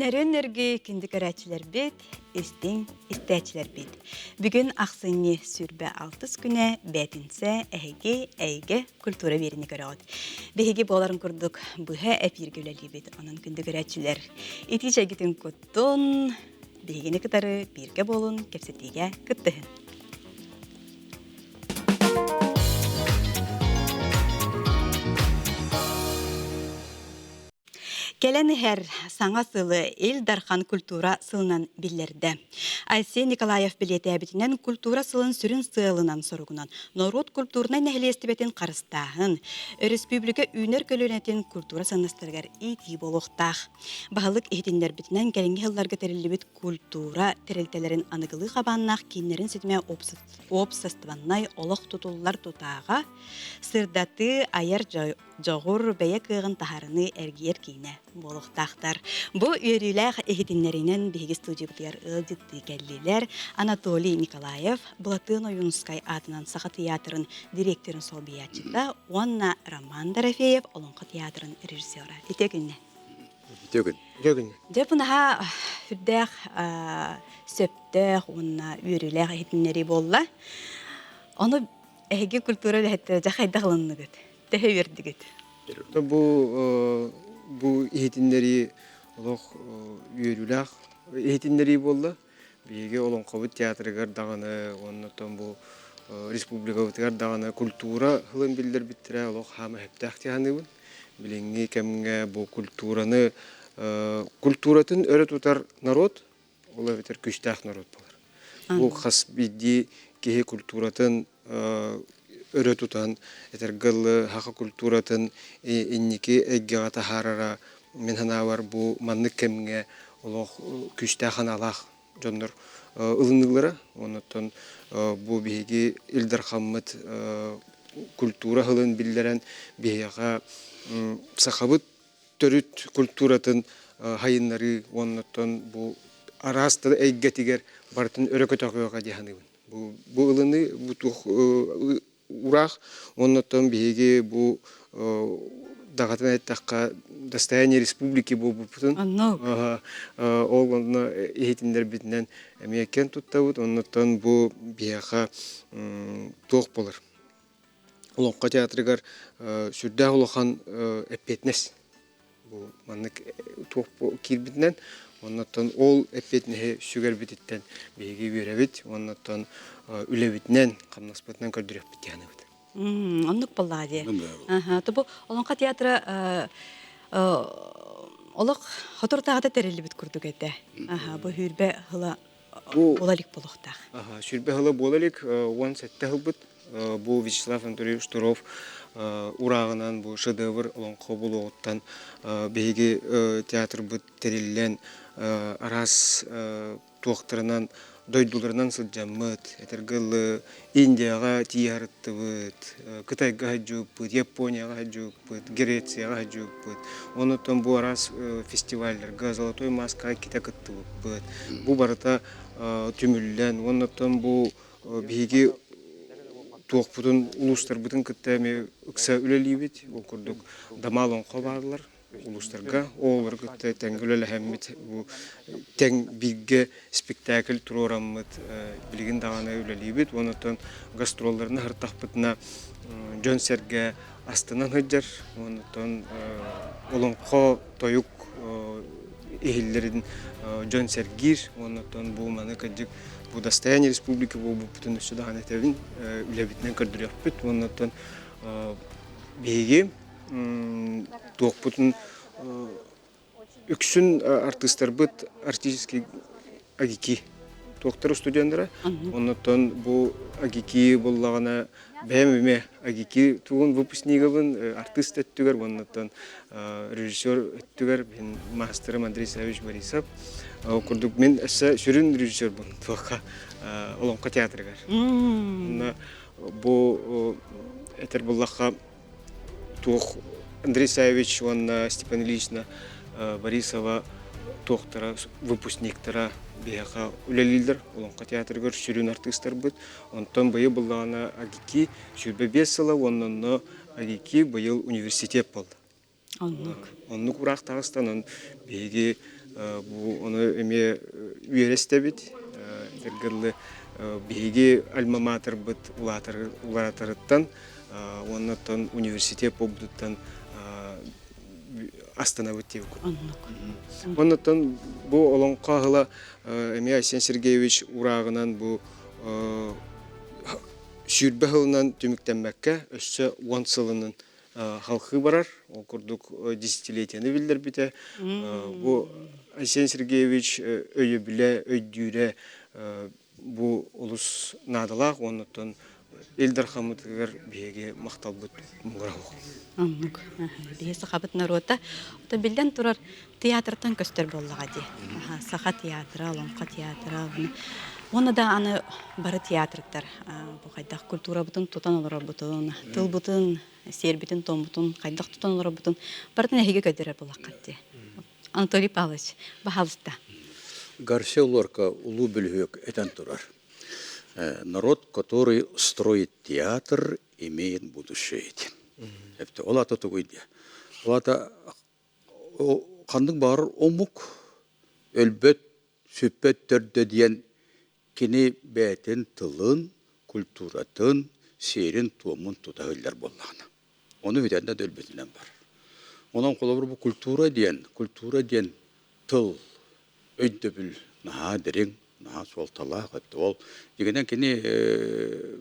Күннэрин өргү күндү көрөөччүлэрбит, истиҥ истээччилэрбит. Бүгүн ахсынньы сүүрбэ алтыс күнэ бээтинсэ эһиги эйгэ культура биэриини көрөҕүт. Биһиги буоларын курдук быһа эпииргэ үлэлиибит. Онон күндү көрөөччүлэр, итии чэйгитин куттун, биһигини кытары бииргэ буолун, кэпсэтиигэ кыттыһын. Кэлэн иһэр саҥа сылы Ил Дархан культура сылынан биллэрдэ. Айсен Николаев бэлиэтээбитинэн, культура сылын сүрүн сыалынан-соругунан норуот культурнай нэһилиэстибэтин харыстааһын, өрөспүүбүлүкэ үүнэр көлүөнэтин культура сыаннастарыгар иитии буолуохтаах. Баһылык иһитиннэрбитинэн, кэлиҥҥи сылларга тэриллибит культура тэрилтэлэрин аныгылыы хабааннаах кииннэрин ситимэ уопсастыбаннай олох тутуллар тутааҕа, сырдатыы, айар дьоҕур, бэйэ кыаҕын таһаарыныы эргийэр киинэ буолуохтаахтар. Бу үөрүүлээх иһитиннэриинэн биһиги студиябытыгар ыалдьыттыы кэллилэр Анатолий Николаев, Былатыан Ойуунускай аатынан Саха театрын директорын солбуйааччыта уонна Роман Дорофеев Олоҥхо театрын режиссера. Үтүө күннэ. Үтүө күн. Үтүө күн. Дьэ, бу наһаа сүрдээх сөптөөх уонна үөрүүлээх иһитиннэрии буолла. Ону эһиги культура үлэһиттэрэ дьэ хайдах ылынныгыт? Төһө үөрдүгүт? Бу бу иһитиннэрии олох үөрүүлээх иһитиннэрии буолла. Биһиги Олоҥхобут театрыгар даҕаны уонна оттон бу республикабытыгар даҕаны культура сылын биллэрбиттэрэ олох хаама сөптөөх дии саныыбын. Билиҥҥи кэмҥэ бу культураны культуратын өрө тутар народ ол эбэтэр күүстээх норуот буолар. Бу хас биирдии киһи культуратын өрө тутан, этэргэ дылы саха культуратын инники эйгэҕэ таһаарара мин санаабар бу маннык кэмҥэ олох күүстээх санаалаах дьоннор ылыныылара. Оннуттан бу биһиги Ил Дархаммыт культура сылын биллэрэн биһиэхэ сахабыт төрүт культуратын хайыннарыы уоннаттан бу араас да эйгэтигэр барытын өрө көтөҕүөҕэ дии саныыбын. Бу, бу ылыныы бу туох ураах уоннаттан биһиги бу даҕатан эттэххэ достояние республики буолбуппутун ол онно иһитиннэрбитинэн эмиэ киэн туттабыт оннуттан бу биһиэхэ туох буолар Олоҥхо театрыгар сүрдээх улахан эппиэтинэс бу маннык туох киирбитинэн оннуттан ол эппиэтинэһи сүгэрбититтэн биһиги үөрэбит уоннаттан үлэбитинэн хамнаспытынан көрдөрүөхпүт дии саныыбыт. Оннук буоллаҕа дии. Тобу Олоҥхо театра олох соторутааҕыта тэриллибит курдук этэ. Бу сүүрбэ сыла буола илик буолуохтаах. Сүүрбэ сыла буола илик, 17 сылбыт. Бу Вячеслав Анатольевич Штыров урааҕынан бу шедевр олоҥхо буолуоҕуттан биһиги театрбыт тэриллэн араас туохтарынан дойдуларынан сылдьаммыт, этэргэ дылы Индияҕа тиийэ сырыттыбыт, Кытайга сылдьыбыппыт, Японияҕа сылдьыбыппыт, Грецияҕа сылдьыбыппыт. Онуттан бу араас фестивалларга Золотой маскаҕа иккитэ кыттыбыппыт. Бу барыта түмүллэн, уоннаттан бу биһиги туохпутун улуустарбытын кытта эмиэ ыкса үлэлиибит. Ол курдук Дамал Оҥхо бааллар улуустарга. Оҕолору кытта тэҥҥэ үлэлэһэммит бу тэҥ бииргэ спектакль туруораммыт билигин даҕаны үлэлиибит. Уоннаттан гастролларына сырыттахпытына дьон-сэргэ астынан сылдьар. Уоннаттан олоҥхо, тойук иһиллэрин дьон сэргиир. Уоннаттан бу маны кырдьык бу достояние республики буолбуппутун өссө даҕаны этэбин, үлэбитинэн көрдөрүөхпүт. Уоннаттан биһиги туохпутун үксүн артыыстарбыт артистический АГИКИ туохтар студеннара. Оннуттан бу АГИКИ буллаҕына бэйэм эмиэ АГИКИ тугун выпускнигабын артыст өттүгэр уоннаттан режиссер өттүгэр мин маастарым Андрей Савич Борисов. Ол курдук мин өссө сүрүн режиссербун туохха Олоҥхо театрыгар. Онно бу этэр буллахха туох Андрей Савич уонна Степан Ильична Борисова туохтара выпускниктара биһиэхэ үлэлииллэр Олоҥхо театрыгар сүрүн артыыстарбыт. Онтон быйыл буллаҕына АГИКИ 25 сыла уонна онно АГИКИ быйыл университет буолла. Оннук. Оннук ураах таҕыстан биһиги Бу ону эмиэ үөрэ истэбит. Этэргэ биһиги альма-матербыт улаатарыттан уонна оттон университет буолбутуттан астынабыт диэбит. Оннуттан бу олоҥхо аһыла эмиэ Айсен Сергеевич урааҕынан бу 20 сылынан түмүктэммэккэ өссө 10 сылынан халхыы барар. Ол курдук десятилетиены биллэрбитэ. Бу Айсен Сергеевич өйөбүлэ, өйдүүрэ бу олус наадалаах уоннуттан Ил Дархаммытыгар биһиги махталбыт муҥура суох. Оннук. Биһи сахабыт норуота. Ото биллэн турар театртан көстөр буоллаҕа дии. Саха театра, Олоҥхо театра. Уонна да аны бары театрдар бу хайдах культурабытын тутан олорорбутун, тылбытын, сиэрбитин-туоммутун хайдах тутан олорорбутун барытын эһиги көрдөрөр буоллаххыт дии. Анатолий Павлович, баһаалыста. Гарсия Лорка улуу бөлүһүөк этэн турар. Народ, который строит театр, имеет будущее. Ол ата тугуй диye. Ол ата ханнык баар омук өлбөт, сүппэт төрдө диэн кини бэйэтин тылын, культуратын, сиэрин-туомун тута сылдьар буоллаҕына. Ону бүтэн да өлбүтүнэн бар. Онон холобур бу культура диэн, культура диэн тыл, өйдөбүл наһаа дириҥ, наһаа суолталаах. Ол дьиҥинэн кини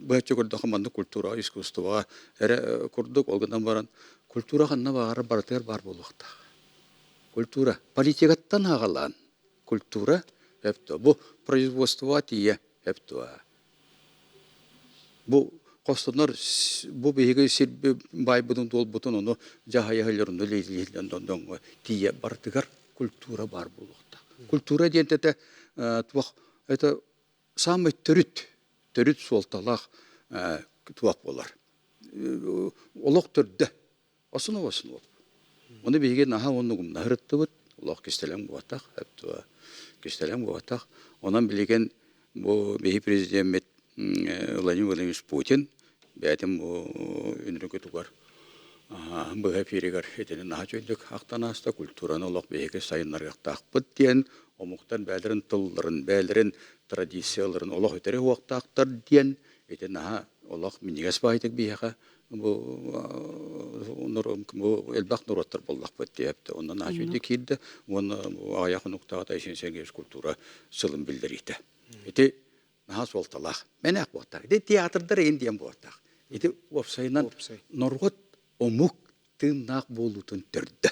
быһаччы көрдөххө маннык культураҕа, искусствоҕа эрэ курдук, ол гынан баран культура ханна баҕарар барытыгар баар буолуохтаах. Культура политикаттан аҕалаан культура өптө бу производствоҕа тиийэ өптө бу хостонор бу биһиги сир баайбытын туолбутун ону дьаһайа дьоҥҥо тиийэ барытыгар культура баар буолуохтаах. Культура диэн это туох это самый төрүт төрүт суолталаах туох буолар. Олох төрдө Основа основ. Ону биһиги наһаа оннугумна ырыттыбыт. Олох кистэлэҥ буолбатах. Кистэлэҥ буолбатах. Онон билигин бу биһи президеммит Владимир Владимирович Путин бэйэтин бу үнүргүтүгэр быһа эфиригэр итини наһаа үчүгэйдик ахтан ааста. Культураны олох биһиги сайыннарыахтаахпыт диэн омуктар бэйэлэрин тылларын, бэйэлэрин традицияларын олох үтэри уохтаахтар диэн ити наһаа олох минньигэс баайдык биһиэхэ бу бу элбэх норуоттар буоллахпыт диэбит. Онно наһаа киирдэ уонна аҕыйах хонуктааҕыта Айсен Сергеевич культура сылын биллэриитэ. Ити наһаа суолталаах. Мэнээх буолтаах. Ити театрдар эйин диэн буолтаах. Ити уопсайынан норуот омук тыыннаах буолуутун төрдө.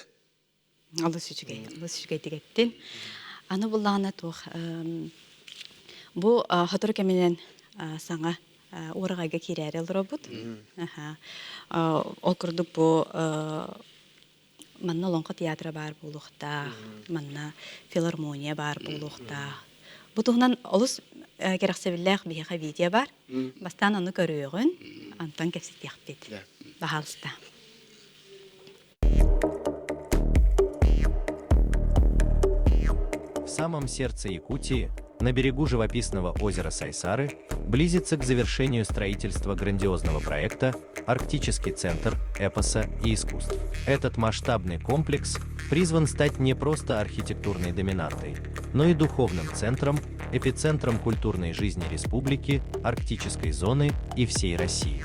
Олус үчүгэй, олус үчүгэйдик эттин. Аны буллаҕына туох бу сотору кэминэн саҥа уораҕайга киирээри олоробут. Ол курдук бу манна Олоҥхо театра баар буолуохтаах, манна филармония баар буолуохтаах. Бу туһунан олус кэрэхсэбиллээх биһиэхэ видео бар. Бастаан ону көрүөҕүн, онтон кэпсэтиэхпит. Баһаалыста. В самом сердце Якутии, на берегу живописного озера Сайсары, близится к завершению строительство грандиозного проекта «Арктический центр эпоса и искусств». Этот масштабный комплекс призван стать не просто архитектурной доминантой, но и духовным центром, эпицентром культурной жизни республики, арктической зоны и всей России.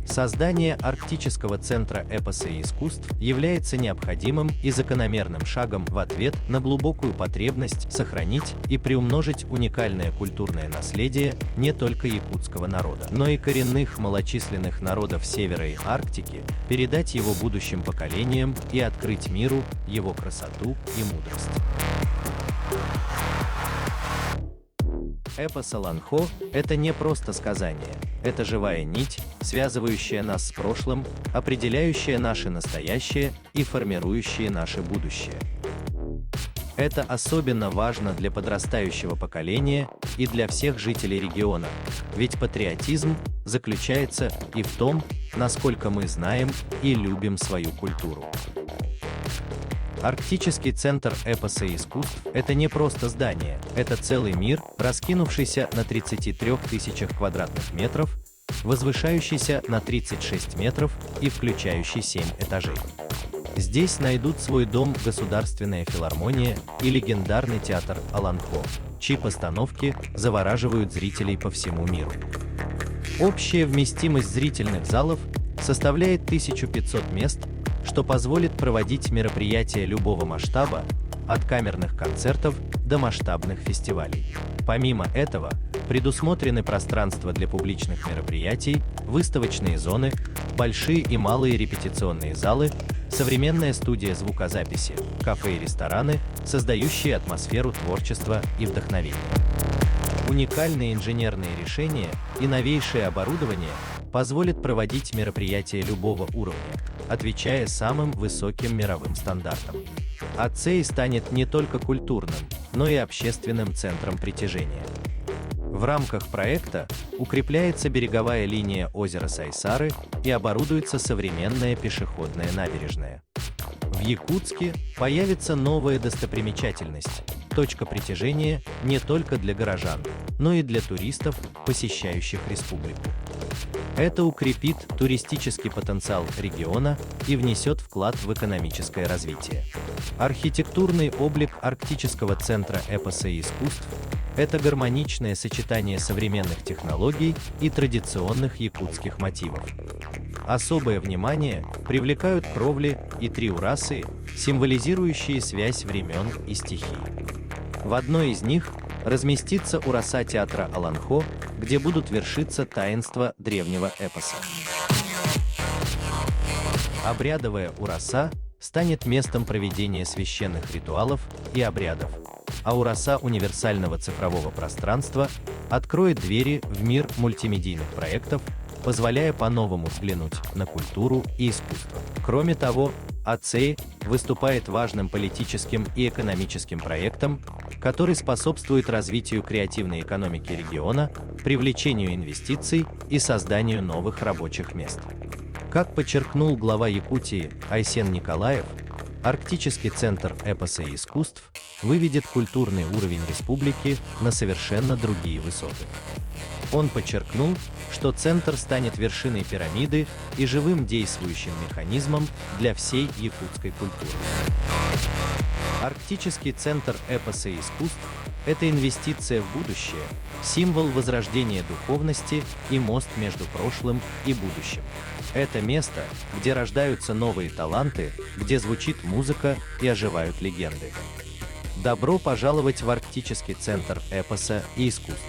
Создание Арктического центра эпоса и искусств является необходимым и закономерным шагом в ответ на глубокую потребность сохранить и приумножить уникальное культурное наследие не только якутского народа, но и коренных малочисленных народов Севера и Арктики, передать его будущим поколениям и открыть миру его красоту и мудрость. Эпос Олонхо – это не просто сказание, это живая нить, связывающая нас с прошлым, определяющая наше настоящее и формирующая наше будущее. Это особенно важно для подрастающего поколения и для всех жителей региона, ведь патриотизм заключается и в том, насколько мы знаем и любим свою культуру. Арктический центр эпоса и искусств – это не просто здание, это целый мир, раскинувшийся на 33 тысячах квадратных метров, возвышающийся на 36 метров и включающий 7 этажей. Здесь найдут свой дом Государственная филармония и легендарный театр Аланхо, чьи постановки завораживают зрителей по всему миру. Общая вместимость зрительных залов составляет 1500 мест, что позволит проводить мероприятия любого масштаба, от камерных концертов до масштабных фестивалей. Помимо этого, предусмотрены пространства для публичных мероприятий, выставочные зоны, большие и малые репетиционные залы, современная студия звукозаписи, кафе и рестораны, создающие атмосферу творчества и вдохновения. Уникальные инженерные решения и новейшее оборудование позволят проводить мероприятия любого уровня, отвечая самым высоким мировым стандартам. АЦИ станет не только культурным, но и общественным центром притяжения. В рамках проекта укрепляется береговая линия озера Сайсары и оборудуется современная пешеходная набережная. В Якутске появится новая достопримечательность – точка притяжения не только для горожан, но и для туристов, посещающих республику. Это укрепит туристический потенциал региона и внесет вклад в экономическое развитие. Архитектурный облик Арктического центра эпоса и искусств – это гармоничное сочетание современных технологий и традиционных якутских мотивов. Особое внимание привлекают кровли и три урасы, символизирующие связь времен и стихий. В одной из них разместится ураса театра Аланхо, где будут вершиться таинства древнего эпоса. Обрядовая ураса станет местом проведения священных ритуалов и обрядов, а ураса универсального цифрового пространства откроет двери в мир мультимедийных проектов, позволяя по-новому взглянуть на культуру и искусство. Кроме того, АЦИ выступает важным политическим и экономическим проектом, который способствует развитию креативной экономики региона, привлечению инвестиций и созданию новых рабочих мест. Как подчеркнул глава Якутии Айсен Николаев, Арктический центр эпоса и искусств выведет культурный уровень республики на совершенно другие высоты. Он подчеркнул, что центр станет вершиной пирамиды и живым действующим механизмом для всей якутской культуры. Арктический центр эпоса и искусств – это инвестиция в будущее, символ возрождения духовности и мост между прошлым и будущим. Это место, где рождаются новые таланты, где звучит музыка и оживают легенды. Добро пожаловать в Арктический центр эпоса и искусств.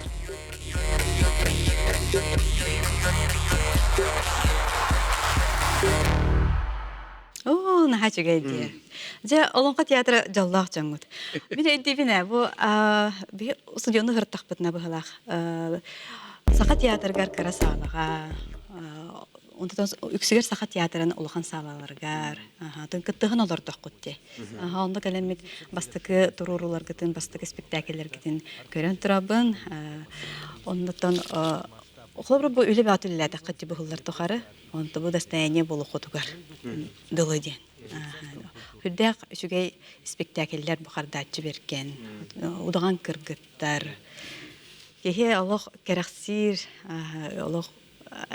Оо, наһаа үчүгэй дии. Дьэ, Олоҥхо театра дьоллоох дьоҥҥут. Мин өйдүүбүн ээ, бу биһи студиону ырыттахпытына быһылаах. Саха театрыгар кыра саалаҕа, онтон үксүгэр Саха театрын улахан саалаларыгар, кыттыһан олордоххут дии. Онно кэлэммит бастакы туруорууларгытын, бастакы спектакльлэргитин көрөн турабын. Оннуттан холобура бу үлэ бөҕөтө үлэлээтэххит быһыллар тухары онто бу достояние буолуоххутугар дылы диэн. Үрдээх үчүгэй спектакльлэр бухардааччы берген, удаҕан кыргыттар. Киһи олох кэрэхсиир, олох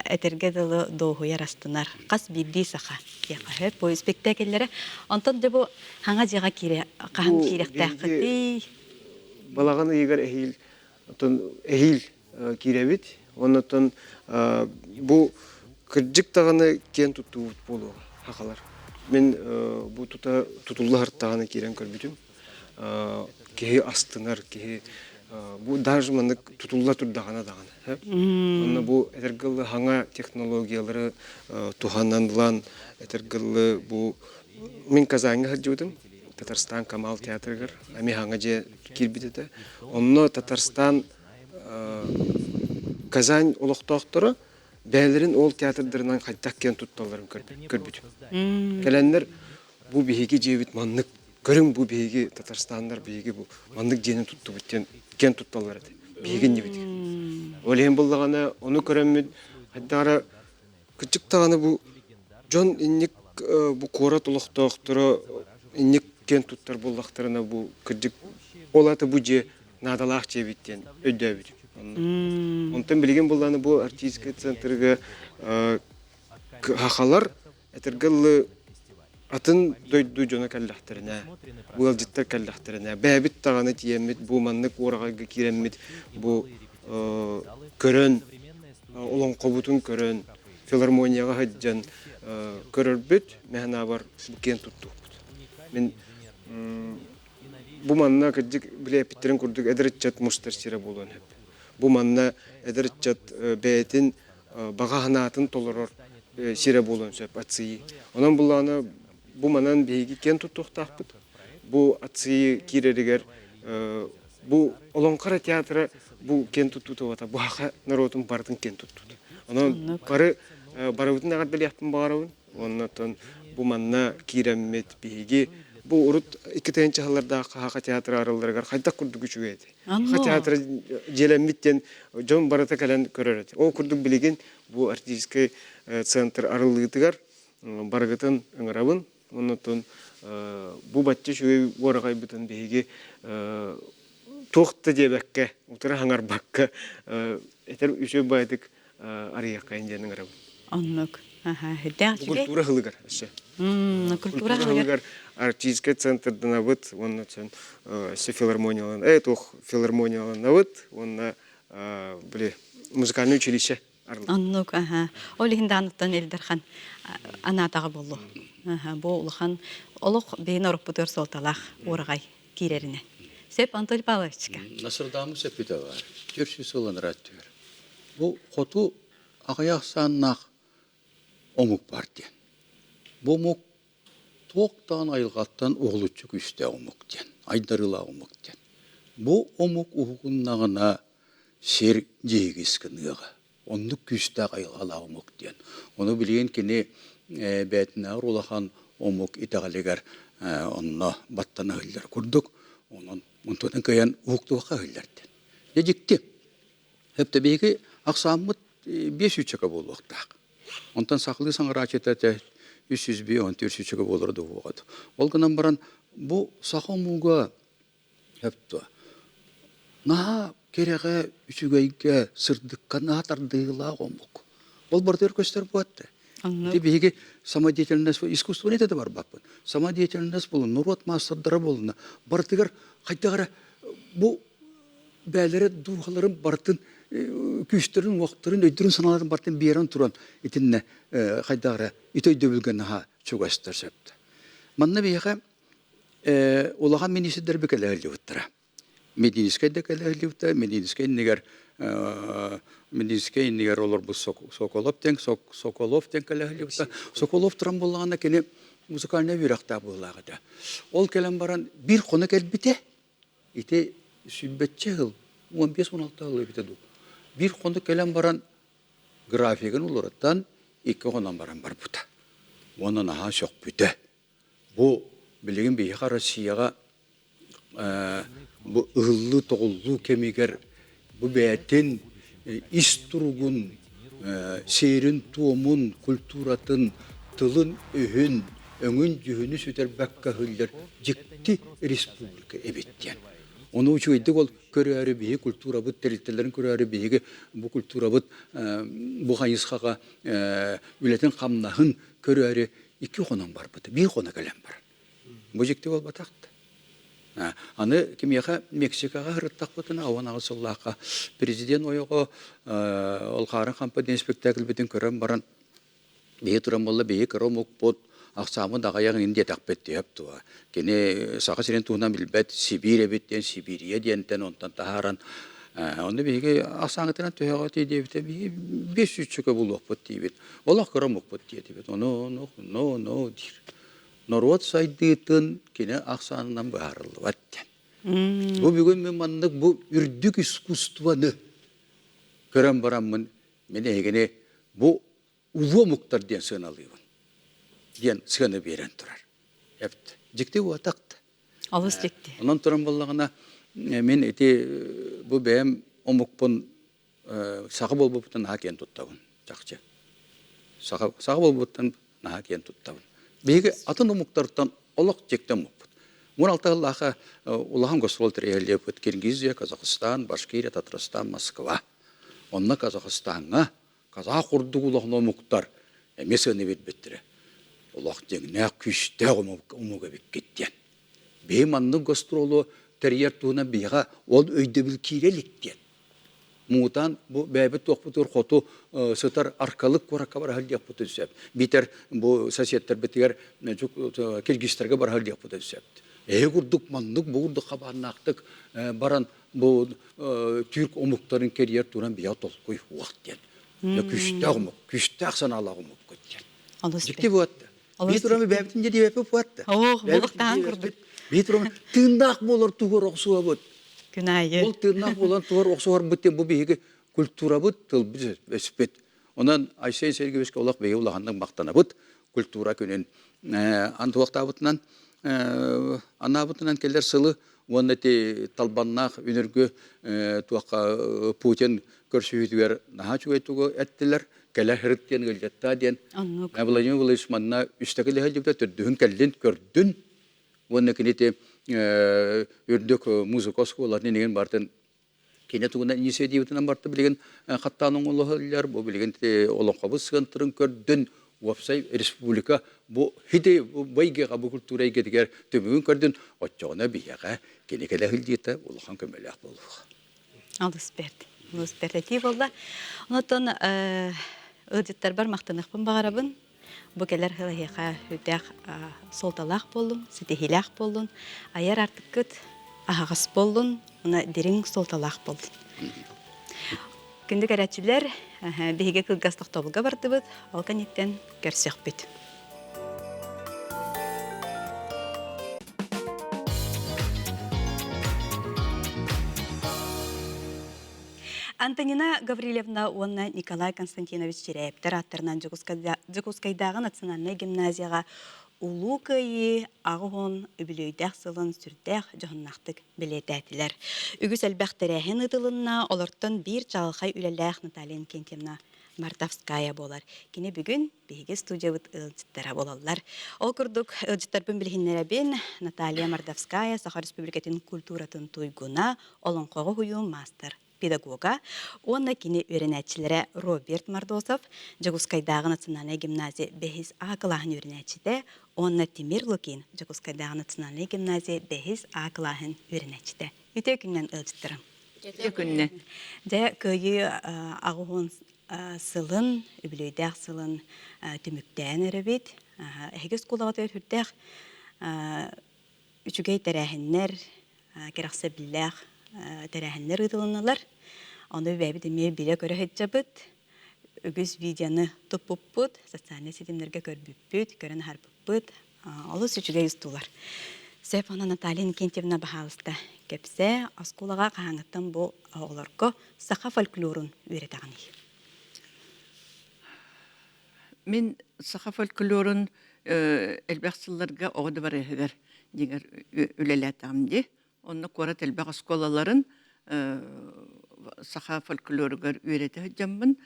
этэргэ дылы дуоһуйар астынар. Хас биирдии саха диэххэ сөп. Бу спектакльлэрэ. Онтон дьэ бу хаҥа дьиэҕэ киирэ хаһан киирэхтээххитий? Балаҕан ыйыгар эһиил оттон эһиил киирэбит. Оннуттан бу кырдьык даҕаны киэн туттуубут буолуоҕа сахалар. Мин бу тута тутулла сырыттаҕына киирэн көрбүтүм. Киһи астынар, киһи бу даже маннык тутулла турдаҕына даҕаны. Онно бу этэргэ хаҥа технологиялары туһанан ылан этэргэ бу мин Казаньга сылдьыбытым. Татарстан Камал театрыгар эмиэ хаҥа дьиэ киирбит этэ. Онно Татарстан Казань олохтоохторо бэйэлэрин ол театрдарынан хайдах киэн тутталларын көрбүтүм. Кэлэннэр бу биһиги дьиэбит маннык көрүҥ бу биһиги Татарстаннар биһиги бу маннык дьиэни туттубут диэн киэн тутталлар этэ. Биһиги иннибит. Ол иһин буллаҕына ону көрөммүт хайдах эрэ кырдьык даҕаны бу дьон инник бу куорат олохтоохторо инник киэн туттар буоллахтарына бу кырдьык ол аата бу дьиэ наадалаах дьиэбит диэн өйдөөбүтүм. Онтон билигин буллааны бу артистскай центрга хахалар этэргэ дылы. Атын дойду дьоно кэллэхтэринэ, ыалдьыттар кэллэхтэринэ, бэйэбит даҕаны тиийэммит бу маннык уораҕайга киирэммит бу көрөн, олоҥхобутун көрөн, филармонияҕа сылдьан көрөрбүт, мин санаабар, бу киэн туттуохпут. Мин бу манна кырдьык били эппиттэрин курдук эдэр ыччат мустар сирэ буолуон сөп. Бу манна эдэр ыччат бэйэтин баҕа санаатын толорор сирэ буолуон сөп АЦИ. Онон буллаҕына бу манан биһиги киэн туттуохтаахпыт. Бу АЦИ киирэригэр бу Олоҥхо театра бу киэн туттуута бу саха норуотун барытын киэн туттуута. Онон бары барыбытын эҕэрдэлиэхпин баҕарабын. Оннотон бу манна киирэммит биһиги бу урут 2 тыһыынча сыллардаах Саха театра арылларыгар хайдах курдук үчүгэй этэ. Саха театра дьиэлэммит диэн дьон барыта кэлэн көрөр этэ. Ол курдук билигин бу артистическай центр арыллыытыгар барыгытын ыҥырабын. Оннотон бу бачча үчүгэй уораҕайбытын биһиги туох да диэбэккэ, утары хаҥарбакка этэр үчүгэй баайдык арыйыаххайын диэн ыҥырабын. Оннук. Аха, Бу культура сылыгар өссө. Культура сылыгар артистическай центрданабыт уонна өссө филармониялан туох филармонияланабыт уонна били музыкальное училище Оннук, аха. Ол иһин даҕаныттан Ил Дархан анаатаҕа буолуо. Аха, бу улахан олох биһин оруппутугар суолталаах уораҕай киирэринэн. Сөп, Анатолий Павловичка. Насырдаамы сөппүтэ баар. 400 сыл анараа өттүгэр. Бу хоту аҕыйах ахсааннаах омук бар диэн. Бу омук туохтаан айылҕаттан уһулуччу күүстээх омук диэн, айдарыылаах омук диэн. Бу омук уһугуннаҕына сир дьиһигис гыныаҕа. Оннук күүстээх айылҕалаах омук диэн. Ону билигин кини бэйэтинээҕэр улахан омук итэҕэлигэр онно баттана иһиллэр курдук. Онон онтон кыайан уһуктубакка иһиллэр диэн. Дьэ дьикти. Хэптэ биһиги ахсааммыт 5 сүүсчэкэ буолуохтаах. Онтон сахалыы саҥарааччыта этэ 354 сүүсчэкэ буолара дуһуоҕат. Ол гынан баран бу саха омуга хэптэ наһаа кэрэҕэ, үчүгэйгэ, сырдыкка наһаа тардыылаах омук. Ол барытыгар көстөр буолла. Ити биһиги самодеятельность искусствоны да барбаппын. Самодеятельность буолун, норуот маастардара буолуна. Барытыгар хайдах эрэ бу бээлэрэ дууһаларын барытын күүстэрин, уохтарын, өйдөрүн санааларын барытын биэрэн туран итиннэ хайдах эрэ ити өйдөбүлгэ наһаа чугастар сөптө. Манна биһиэхэ улахан министрдэр кэлэ Мединскэй да кэлэ Мединскэй иннигэр Мединскэй иннигэр олорбут Соколов диэн Соколов диэн кэлэ Соколов туран буоллаҕына кини музыкальнай үөрэхтээх буоллаах этэ. Ол кэлэн баран биир хоно кэлбитэ. Ити сүүрбэччэ сыл, 15-16 сыл эбитэ дуу. Биир хоно кэлэн баран графигын уларытан 2 хонон баран барбыта. Уонна наһаа сөхпүтэ. Бу билигин биһиэхэ Россияҕа бу ыһыллыы-тоҕуллуу кэмигэр бу бэйэтин ис туругун, сиэрин-туомун, культуратын, тылын-өһүн, өҥүн-дьүһүнү сүтэрбэккэ иһиллэр дьикти республика эбит диэн. Ону үчүгэйдик ол көрөөрү биһиги культурабыт тэрилтэлэрин көрөөрү биһиги бу культурабыт бу хайысхаҕа үлэтин-хамнаһын көрөөрү 2 хонон барбыта, 1 хоно кэлэн баран. Бу дьикти буолбатах да. Аны кимиэхэ Мексикаҕа сырыттахпытына 18 сыллаахха президент ойоҕо ол Хаарын Хампа диэн спектакльбытын көрөн баран биһи туран буолла биһи кыра омукпут ахсааммыт аҕыйах иҥин диэтэхпит диэп туа. Кини Саха сирин туһунан билбэт Сибиир эбит диэн Сибирия диэнтэн онтон таһааран онно биһиги ахсааҥытынан төһөҕө диэбитэ биһи 5 сүүсчэкэ булуохпут диибит. Олох кыра омукпут диэтибит. Ону ону но но диир. Норуот сайдыытын кини ахсаанынан быһаарыллыбат диэн. Бу бүгүн мин маннык бу үрдүк искусствоны көрөн бараммын мин эһигини бу улуу омуктар диэн сыаналыыбын диэн сыана биэрэн турар. Эпт. Дьикти буотахт. Олус дьикти. Онон туран буоллаҕына мин ити бу бэйэм омукпун саха буолбуппуттан наһаа киэн туттабын чахчы. Саха, саха буолбуттан наһаа киэн туттабын. Биһиги атын омуктартан олох дьикти омукпут. 16 сыллаахха улахан гастроль тэрийэллиэппит Киргизия, Казахстан, Башкирия, Татарстан, Москва. Онно Казахстаҥҥа казах курдук улахан омуктар эмиэ сыана биэрбиттэрэ. Олох дьиҥнээх күүстээх омук эбиккит диэн. Биһи маннык гастролу тэрийэр туһунан биһиэхэ ол өйдөбүл киирэ илик диэн. Муҥутаан бу бэйэбит туохпутугар хоту сытар аркалык куоракка бара сылдьыахпытын сөп. Биитэр бу соседтарбытыгар киргизтэргэ бара сылдьыахпытын сөп. Эһи курдук маннык бу курдук хабааннаахтык баран бу түүрк омуктарын кэрийэр туһунан биһиэхэ толкуй уох диэн. Күүстээх омук, күүстээх санаалаах омуккут диэн. Дьикти буотта. Бии туран бэйэбитин дьэ диэбэппит буотта. Ох, булуктаан курдук. Бии туран тыыннаах буолар туһугар охсуһабыт. Күн аайы. Ол тыыннаах буолан туһугар охсуһарбыт диэн бу биһиги культурабыт, тылбыт өспүт. Онон Айсен Сергеевичка олох биһиги улаханнык махтанабыт. Культура күнүн антуохтаабытынан анаабытынан кэлэр сылы уонна ити талбаннаах үнүргү туохха Путин көрсүһүүтүгэр наһаа үчүгэй тугу эттилэр. Кэлэ сырыт диэн ыалдьыттаа диэн. Оннук. Владимир Владимирович манна үстэ кэлэ сылдьыбыта, төрдүһүн кэллин, көрдүн. Уонна кини ити үрдүк музыка оскуолатын инигин бартын кини тугунан инициативатынан барта билигин хаттаан оҥолоһоллар. Бу билигин олоҥхобут сыантырын көрдүн. Уопсай республика бу хити байгыга бу культура эйгэтигэр түмүгүн көрдүн. Оччоҕуна биһиэхэ кини кэлэ сылдьыыта улахан көмөлөөх буолуоҕа. Олус бэрт. Олус бэрт этии буолла. Онтон ыалдьыттарбар махтаныахпын баҕарабын. Бу кэлэр сыл эһиэхэ сүрдээх суолталаах буоллун, ситиһиилээх буоллун, айар артыккыт аһаҕас буоллун, уонна дириҥ суолталаах буоллун. Күндү көрөөччүлэр, биһиги кылгас тохтобулга бардыбыт, ол кэнниттэн көрсүөхпүт. Антонина Гаврильевна уонна Николай Константинович Чирээптэр ааттарынан Дьокуускайдааҕы национальнай гимназияҕа Улуу Кыайыы 80 үбүлүөйдээх сылын сүрдээх дьоһуннаахтык бэлиэтээтилэр. Үгүс элбэх тэрээһин ыытылынна, олортон биир чаҕылхай үлэлээх Наталья Иннокентьевна Мартовская буолар. Кини бүгүн биһиги студиябыт ыалдьыттара буолаллар. Ол курдук ыалдьыттарбын билиһиннэрэбин. Наталья Мордовская Саха Республикатын культуратын туйгуна, олоҥхоҕо уһуйуу маастар педагога уонна кини үөрэнээччилэрэ Роберт Мордосов, Дьокуускайдааҕы национальнай гимназия бэһис А кылааһын үөрэнээччитэ уонна Тимир Лукин, Дьокуускайдааҕы национальнай гимназия бэһис А кылааһын үөрэнээччитэ. Үтүө күнүнэн ыалдьыттарым. Үтүө күннэ. Дьэ, Кыайыы 80 сылын, үбүлүөйдээх сылын түмүктээн эрэбит. Эһиги оскуолаҕытыгар сүрдээх үчүгэй тэрээһиннэр, кэрэхсэбиллээх тэрээһиннэр ыытылыннылар. Ону бэйэбит эмиэ билэ-көрө сылдьабыт. Үгүс видеоны туппуппут, социальнай ситимнэргэ көрбүппүт, көрөн аһарбыппыт. Олус үчүгэй устуулар. Сөп, онон Наталья Иннокентьевна, баһаалыста, кэпсээ, оскуолаҕа хаһааҥҥыттан бу оҕолорго саха фольклорун үөрэтэҕиний? Мин саха фольклорун элбэх сылларга оҕо дыбарыаһыгар дьиҥэр үлэлээтэҕим дии. Онно куорат элбэх оскуолаларын саха фольклоругар үөрэтэ сылдьаммын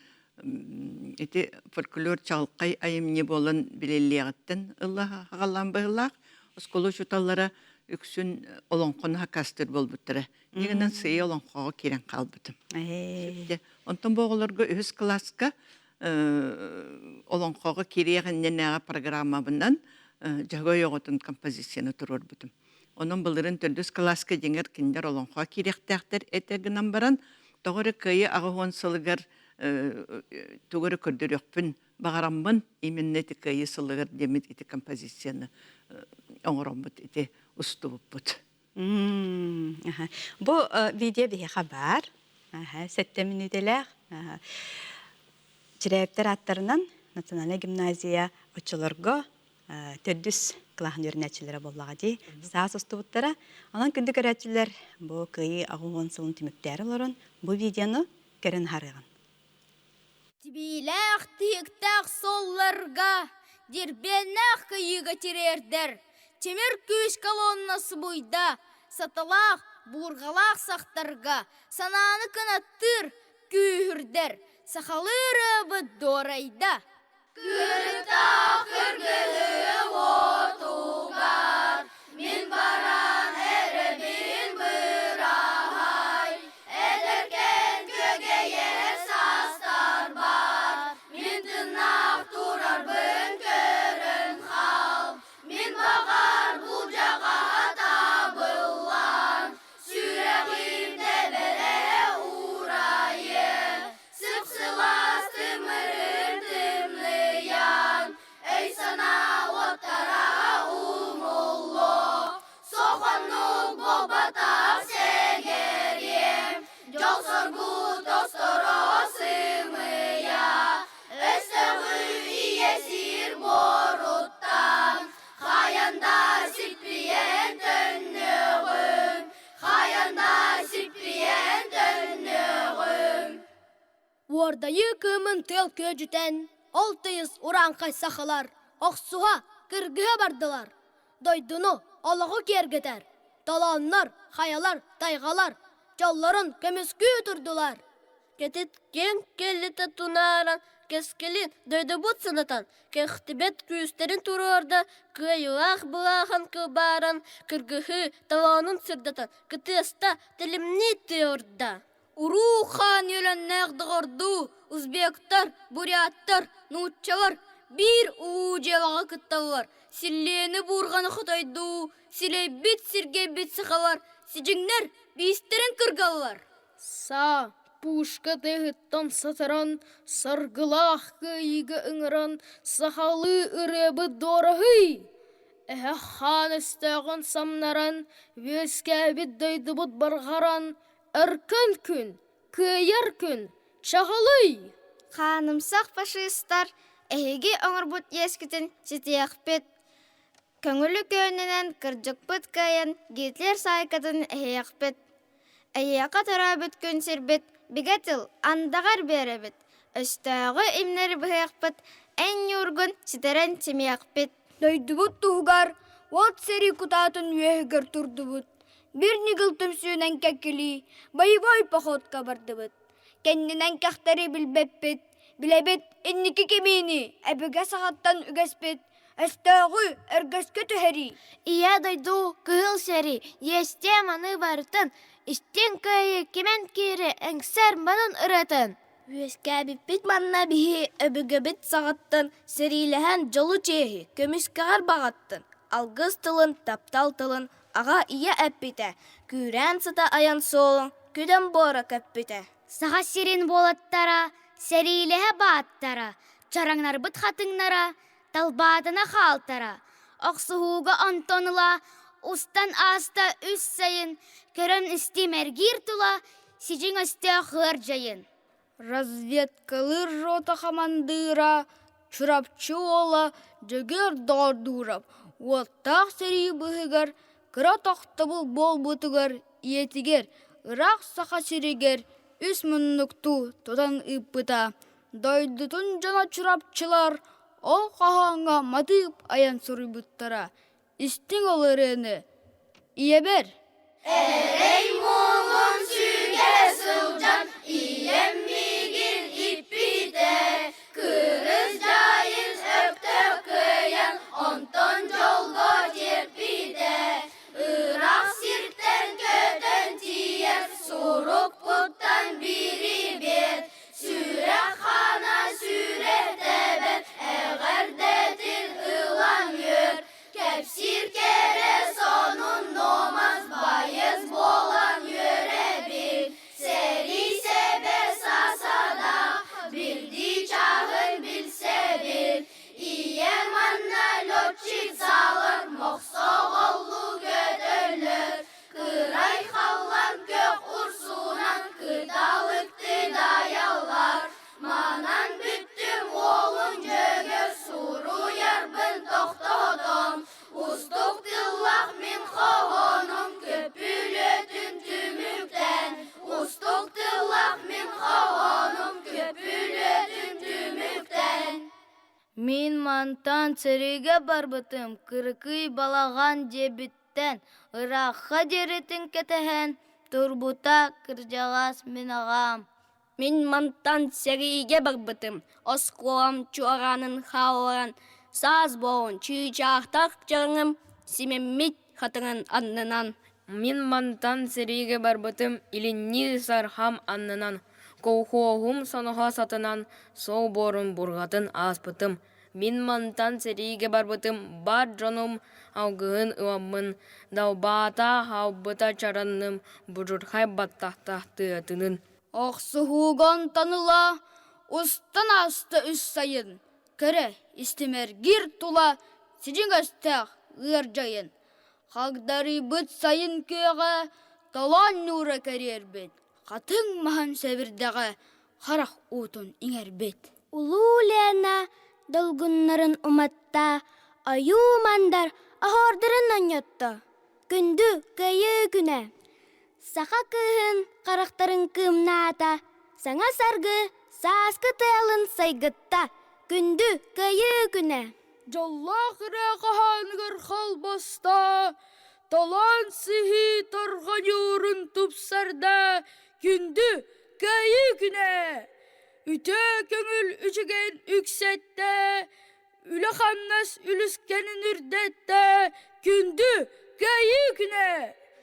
ити фольклор чаҕылхай айымньы буолан билиллиэҕиттэн ыла аҕалаан быһыылаах оскуола учууталлара үксүн олоҥхону хакастыыр буолбуттара. Инньэ сыыйа олоҥхоҕо киирэн хаалбытым. Онтон бу оҕолорго үһүс кылааска олоҥхоҕо киириэх иннинээҕи программабынан Дьөһөгөй оҕотун композицияны туруорбутум. Онон былырыын төрдүс кылааска дьиҥэр кинилэр олоҥхоҕо киириэхтээхтэр этэ гынан баран, тоҕо эрэ Кыайыы 80 сылыгар тугу эрэ көрдөрүөхпүн баҕараммын, именно ити Кыайыы сылыгар диэммит ити композицияны оҥороммут ити устубуппут. Бу видео биһиэхэ баар. 7 мүнүүтэлээх. Чирээптэр ааттарынан Национальнай гимназия оччолорго төрдүс кылааһын үөрэнээччилэрэ буоллаҕа дии. Саас устубуттара. Онон күндү көрөөччүлэр, бу Кыайыы 80 сылын түмүктээри олорон бу видеону көрөн аһарыаҕын. Тибиилээх тиһиктээх суолларга, дирбиэннээх кыйыыга тириэрдэр, тимир күүс колонна субуйда, саталаах, буурҕалаах сахтарга санааны кынаттыыр, күүһүрдэр, сахалыы ырыабыт дуорайда. Кырыктаах кыргыһыы уотугар мин баран эрэбин быраһай, эдэркээн күөгэйэр саастарбар мин тыыннаах турарбын көрөн хай. Сөргүн тыал күөдьүтэн, ол тыйыс урааҥхай сахалар охсуһа, кыргыһа бардылар. Дойдуну, олоҕу киэргэтэр, толооннор, хайалар, тайҕалар дьоллорун көмүскүү турдулар. Кэтит киэҥ кэллитэ тунааран, кэскилин дойдубут санатан, кэхтибэт күүстэрин туруорда, кыайыылаах былаахан кылбааран, кыргыһыы толоонун сырдатан, кытыаста тэлимнии тыорда. Уруу хаан үөлэннээх доҕордуу узбектар, буряттар, нууччалар биир улуу дьыалаҕа кытталлар. Силлиэни буурҕаны хотойдуу, силэйбит сиргэйбит сахалар сидьиҥнэр биистэрин кыргаллар. Саа, пушка тыаһыттан сатаран, саргылаах кыайыыга ыҥыран, сахалыы ырыабыт дуораһый! Эһэ хаан өстөөҕүн самнаран, үөскээбит дойдубут барҕаран, Өркөн күн, кыайар күн, чаҕылый! Хаанымсах фашистар эһиги оҥорбут иэскитин ситиэхпит. Көҥүлү көөнүнэн кырдьыкпыт кыайан Гитлер саайкатын эһиэхпит. Эйиэхэ төрөөбүт күн сирбит бигэ тыл андаҕар биэрэбит. Өстөөҕү имнэри быһыахпыт, эн ньуургун ситэрэн симиэхпит. Дойдубут туһугар уот сэрии кутаатын үөһүгэр турдубут. Биир ньыгыл түмсүүнэн кэккилии боевой походка бардыбыт. Кэннинэн кэхтэри билбэппит, билэбит инники кимиини өбүгэ саҕаттан үгэспит, өстөөҕү өргөскө түһэрии. Ийэ дойду кыһыл сэрии, иэстиэ маны барытын, истиҥ кыайыы кимэн киири эҥсэр манын ырыатын. Үөскээбиппит манна биһи өбүгэбит саҕаттан сэриилэһэн дьолу чиэһи көмүскэҕэр баҕаттын, алгыс тылын, таптал тылын аҕа ийэ эппитэ, күүрээн сыта айан суолун күдэн буора көппүтэ. Саха сирин буолаттара, сэриилэһэ бааттара, чараҥнарбыт хатыҥнара, талбаатана хаалтара, охсуһууга онтон ыла устан ааста үс сайын, көрөн истим эргиир тула сидьиҥ өстөөх ыар дьайын. Разведкалыыр рота хамандыыра Чурапчы уола Дьөгүөр Доҕордуурап уоттаах сэрии быыһыгар кыра тохтобул буолбутугар ийэтигэр ыраах Саха сиригэр үс муннуктуу тутан ыыппыта. Дойдутун дьоно чурапчылар ол хоһооҥҥо матыып айан суруйбуттара. Истиҥ ол ырыаны ийэбэр Эрэй муҥун сүгэ сылдьан ийэм миигин иппитэ, кырыс дьайын өктөп кыайан, онтон дьолго тиэрпитэ. Ыраах сиртэн көтөн тиийэр сурукпуттан бириибиэт, сүрэх хаана сүүрэр тэбэр, эҕэрдэтин ылан үөр. Кэпсиир кэрэ сонун нуомас байыс буолан үөрэбин, сэрии сэбэ сасадаах бирдии чааһын билсэбин. Ийэм манна летчицалар мохсоҕоллуу көтөллөр, кырай халлан көх урсунан кыталыкты дайаллар. Манан бүттүм уолун дьөгөр суруйарбын тохтотон, устук тыллах мин хоһоонум көпүлүөтүн түмүктэн, устук тыллах мин хоһоонум көпүлүөтүн түмүктэн. Мин мантан сэриигэ барбытым, кыракый балаҕан диэбиттэн, ыраахха диэритин кэтэһэн турбута кырдьаҕас мин аҕам. Мин мантан сэриигэ барбытым, оскуолам чуораанын хаалларан, саас буолан чыычаахтаах дьаҥым симэммит хатыҥын аннынан. Мин мантан сэриигэ барбытым илиннии сархам аннынан, колхуоһум соноһо сатанан, сол буорун бурҕатын ааспытым. Мин мантан сэриигэ барбытым бар дьонум алгыһын ыламмын, далбаата хаалбыта чаранным будьурхай баттахтаах тыатынын. Охсуһууга онтон ыла устан ааста үс сайын, көрө истимэргиир тула сидьиҥ өстөөх ыар дьайын. Хагдарыйбыт сайын күөҕэ толоон ньуура кэриэрбит, хатыҥ маһын сэбирдэҕэ харах уутун иҥэрбит. Улуу Лена долгуннарын уматта, ойуу мандар оһуордарын онньотто. Күндү Кыайыы күнэ! Саха кыыһын харахтарын кыымнаата, саҥа саргы. сааскы тыалын сайгытта, күндү Кыайыы күнэ! Дьоллоох ырыа хоһоонугар холбосто, толоон сыһыы торҕоньуурун тупсарда, күндү Кыайыы күнэ! Үтүө көҥүл үчүгэйин үксэттэ, үлэ-хамнас үлүскэнин үрдэттэ, күндү Кыайыы күнэ!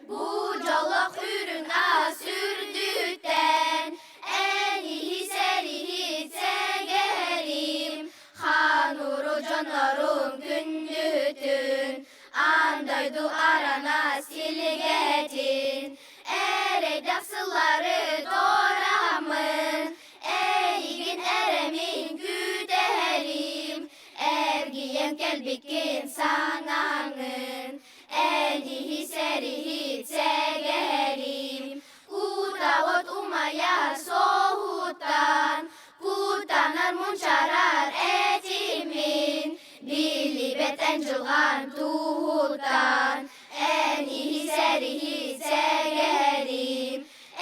Бу дьоллоох үрүҥ ас үрдүттэн эн иһи-сэриһи сэгэһэрим, хаан уруу дьоннорум күндүтүн, аан дойду арана силигэтин, эрэйдэх сыллары туорааммын, эйигин эрэмин күүтэһэрим, эргийэн кэлбиккин санааҥын, Эниһи-сэриһи сэгэһэрим, кутаҕыт умайар соһутан, кутанар мунчарар этимин, билибэт эн дьылҕан туһутан, эниһи-сэриһи сэгэһэрим,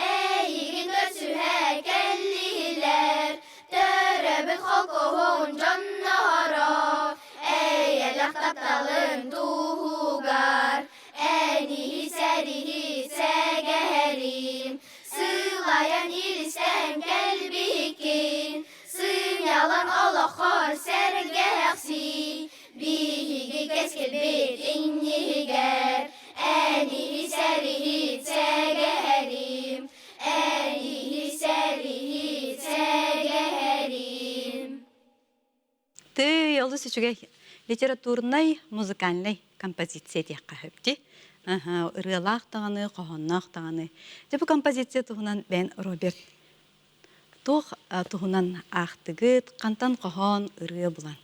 эйигин көрсүһэ кэллилэр, төрөбүт холкуһун дьонноро, Эйэлэх тапталын туһугар эниһи-сэриһи сэгэһэрим, сылайан илистэн кэлбиккин, сынньалаҥ олоххор сэргэхсий, биһиги кэскилбит иннигэр эниһи-сэриһи сэгэһэрим, эниһи-сэриһи сэгэһэрим. Тыый, олус үчүгэй литературнай, музыкальнай композиция диэххэ сөп дии. Ырыалаах даҕаны, хоһоонноох даҕаны. Дьэ бу композиция туһунан бэйэн Роберт туох туһунан аахтыгыт, хантан хоһоон, ырыа булан?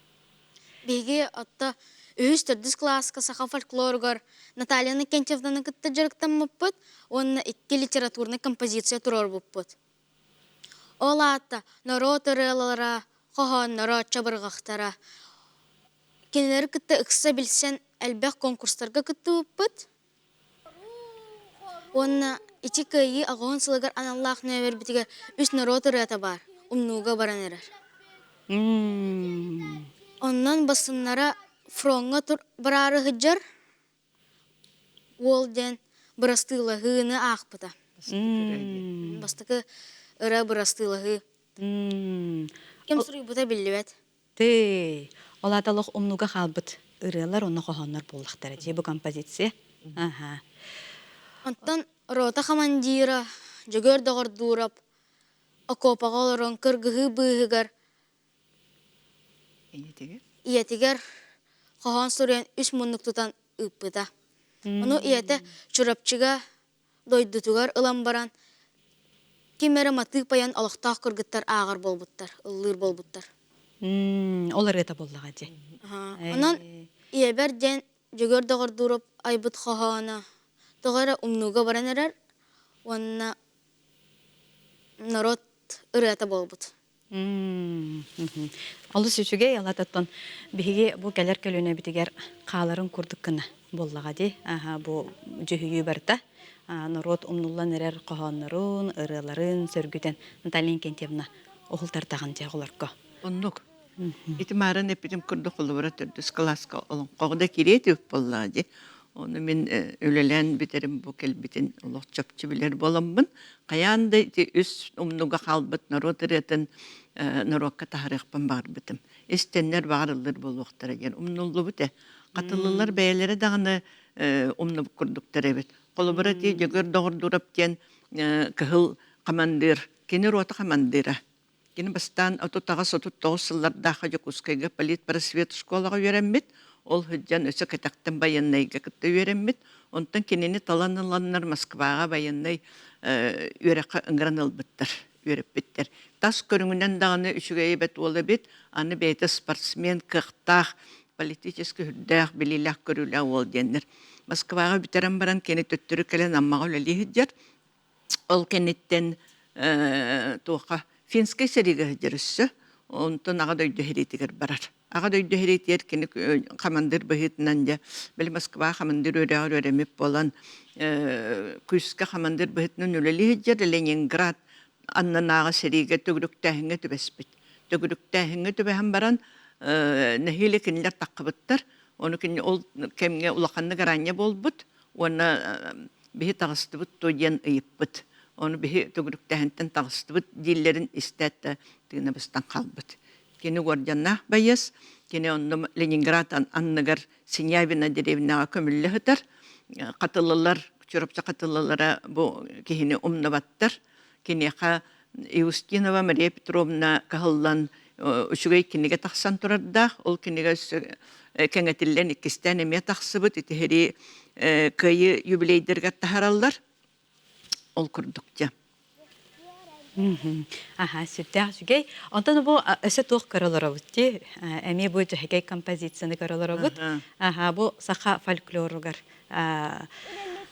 Биһиги отто үһүс төрдүс кылааска саха фольклоругар Наталья Иннокентьевнаны кытта дьарыктаммыппыт уонна икки литературнай композиция туруорбуппут. Ол аата норуот ырыалара, хоһоонноро, чабырҕахтара. Кинилэри кытта ыкса билсэн элбэх конкурстарга кыттыбыппыт. Уонна ити Кыайыы аҕыһын сылыгар аналлаах нүөмэрбитигэр үс норуот ырыата баар, умнууга баран эрэр. Онон бассыннара фроҥҥа бараары сылдьар Уол диэн бырастыылаһыыны аахпыта. Бастакы ыра бырастыылаһыы. Ким суруйбута биллибэт. Тыый, ол аата олох умнууга хаалбыт ырыалар уонна хоһооннор буоллахтара дии бу композиция. Аха. Онтон рота командира Дьөгүөр Доҕордуурап окуопаҕа олорон кыргыһыы быыһыгар Ийэтигэр? Ийэтигэр хоһоон суруйан үс муннук тутан ыыппыта. Ону ийэтэ Чурапчыга дойдутугар ылан баран ким эрэ матыып айан олохтоох кыргыттар ааҕар буолбуттар, ыллыыр буолбуттар. Ол ырыата буоллаҕа дии. Онон ийэбэр диэн Дьөгүөр Доҕордуурап айбыт хоһооно тоҕо эрэ умнууга баран эрэр уонна норуот ырыата буолбут. Олус үчүгэй, алататтан биһиги бу кэлэр көлүөнэбитигэр хааларын курдук гына буоллаҕа дии. Аха, бу дьүһүйүү барыта норуот умнуллан эрэр хоһооннорун, ырыаларын сөргүтэн Наталья Иннокентьевна уһултардаҕын дьэ оҕолорго. Оннук. Ити маарын эппитим курдук холобура төрдүс кылааска олоҥхоҕо да кириэ түп буоллаҕа дии. Ону мин үлэлээн бүтэрим бу кэлбитин олох чопчу билэр буоламмын, хайаан да ити үс умнуга хаалбыт норуот ырыатын норуокка таһарыахпын баҕарбытым. Истэннэр баҕарыллар буолуохтара диэн умнуллубут ээ. Хатыллылар бэйэлэрэ даҕаны умнубут курдуктар эбит. Холобура ити Дьөгүөр Доҕордуурап диэн кыһыл хамандыыр, кини рота хамандыыра. Кини бастаан 38-39 сыллардаахха Дьокуускайга политпросвет школаҕа үөрэммит, ол сылдьан өссө кэтэхтэн байыаннайга кытта үөрэммит. Онтон кинини талан ыланнар Москваҕа байыаннай үөрэххэ ыҥыран ылбыттар, үөрэппиттэр. Тас көрүҥүнэн даҕаны үчүгэй эбэт уол эбит, аны бэйэтэ спортсмен, кыахтаах, политически үрдээх, билиилээх-көрүүлээх уол диэннэр. Москваҕа бүтэрэн баран кини төттөрү кэлэн Аммаҕа үлэлии сылдьар. Ол кэнниттэн туохха финскэй сэриигэ сылдьар өссө. Онтон Аҕа дойду сэриитигэр барар. Аҕа дойду сэриитигэр кини хамандыыр быһыытынан дьэ, били Москва хамандыыр үөрэҕэр үөрэммит буолан күүскэ хамандыыр быһыытынан үлэлии сылдьар Ленинград. аннынааҕы сэриигэ төгүрүктээһиҥҥэ түбэспит. Төгүрүктээһиҥҥэ түбэһэн баран нэһиилэ кинилэр таххыбыттар. Ону кини ол кэмҥэ улаханнык араанньа буолбут уонна биһи таҕыстыбыт дуо диэн ыйыппыт. Ону биһи төгүрүктээһинтэн таҕыстыбыт дииллэрин истээт да тыына быстан хаалбыт. Кини уордьаннаах байыас, кини онно Ленинград анныгар Синявина деревняҕа көмүллэ сытар. Хатылылар, Чурапчы хатылылара бу киһини умнубаттар. Киниэхэ Иустинова Мария Петровна кыһаллан үчүгэй кинигэ тахсан турардаах. Ол кинигэ өссө кэҥэтиллэн иккистээн эмиэ тахсыбыт. Итиһири кыайыы юбилейдэригэр таһараллар. Ол курдук дьэ. Аха, сүрдээх үчүгэй. Онтон бу өссө туох көрө олоробут дии? Эмиэ бу дьэһэгэй композицияны көрө олоробут. Аха, бу саха фольклоругар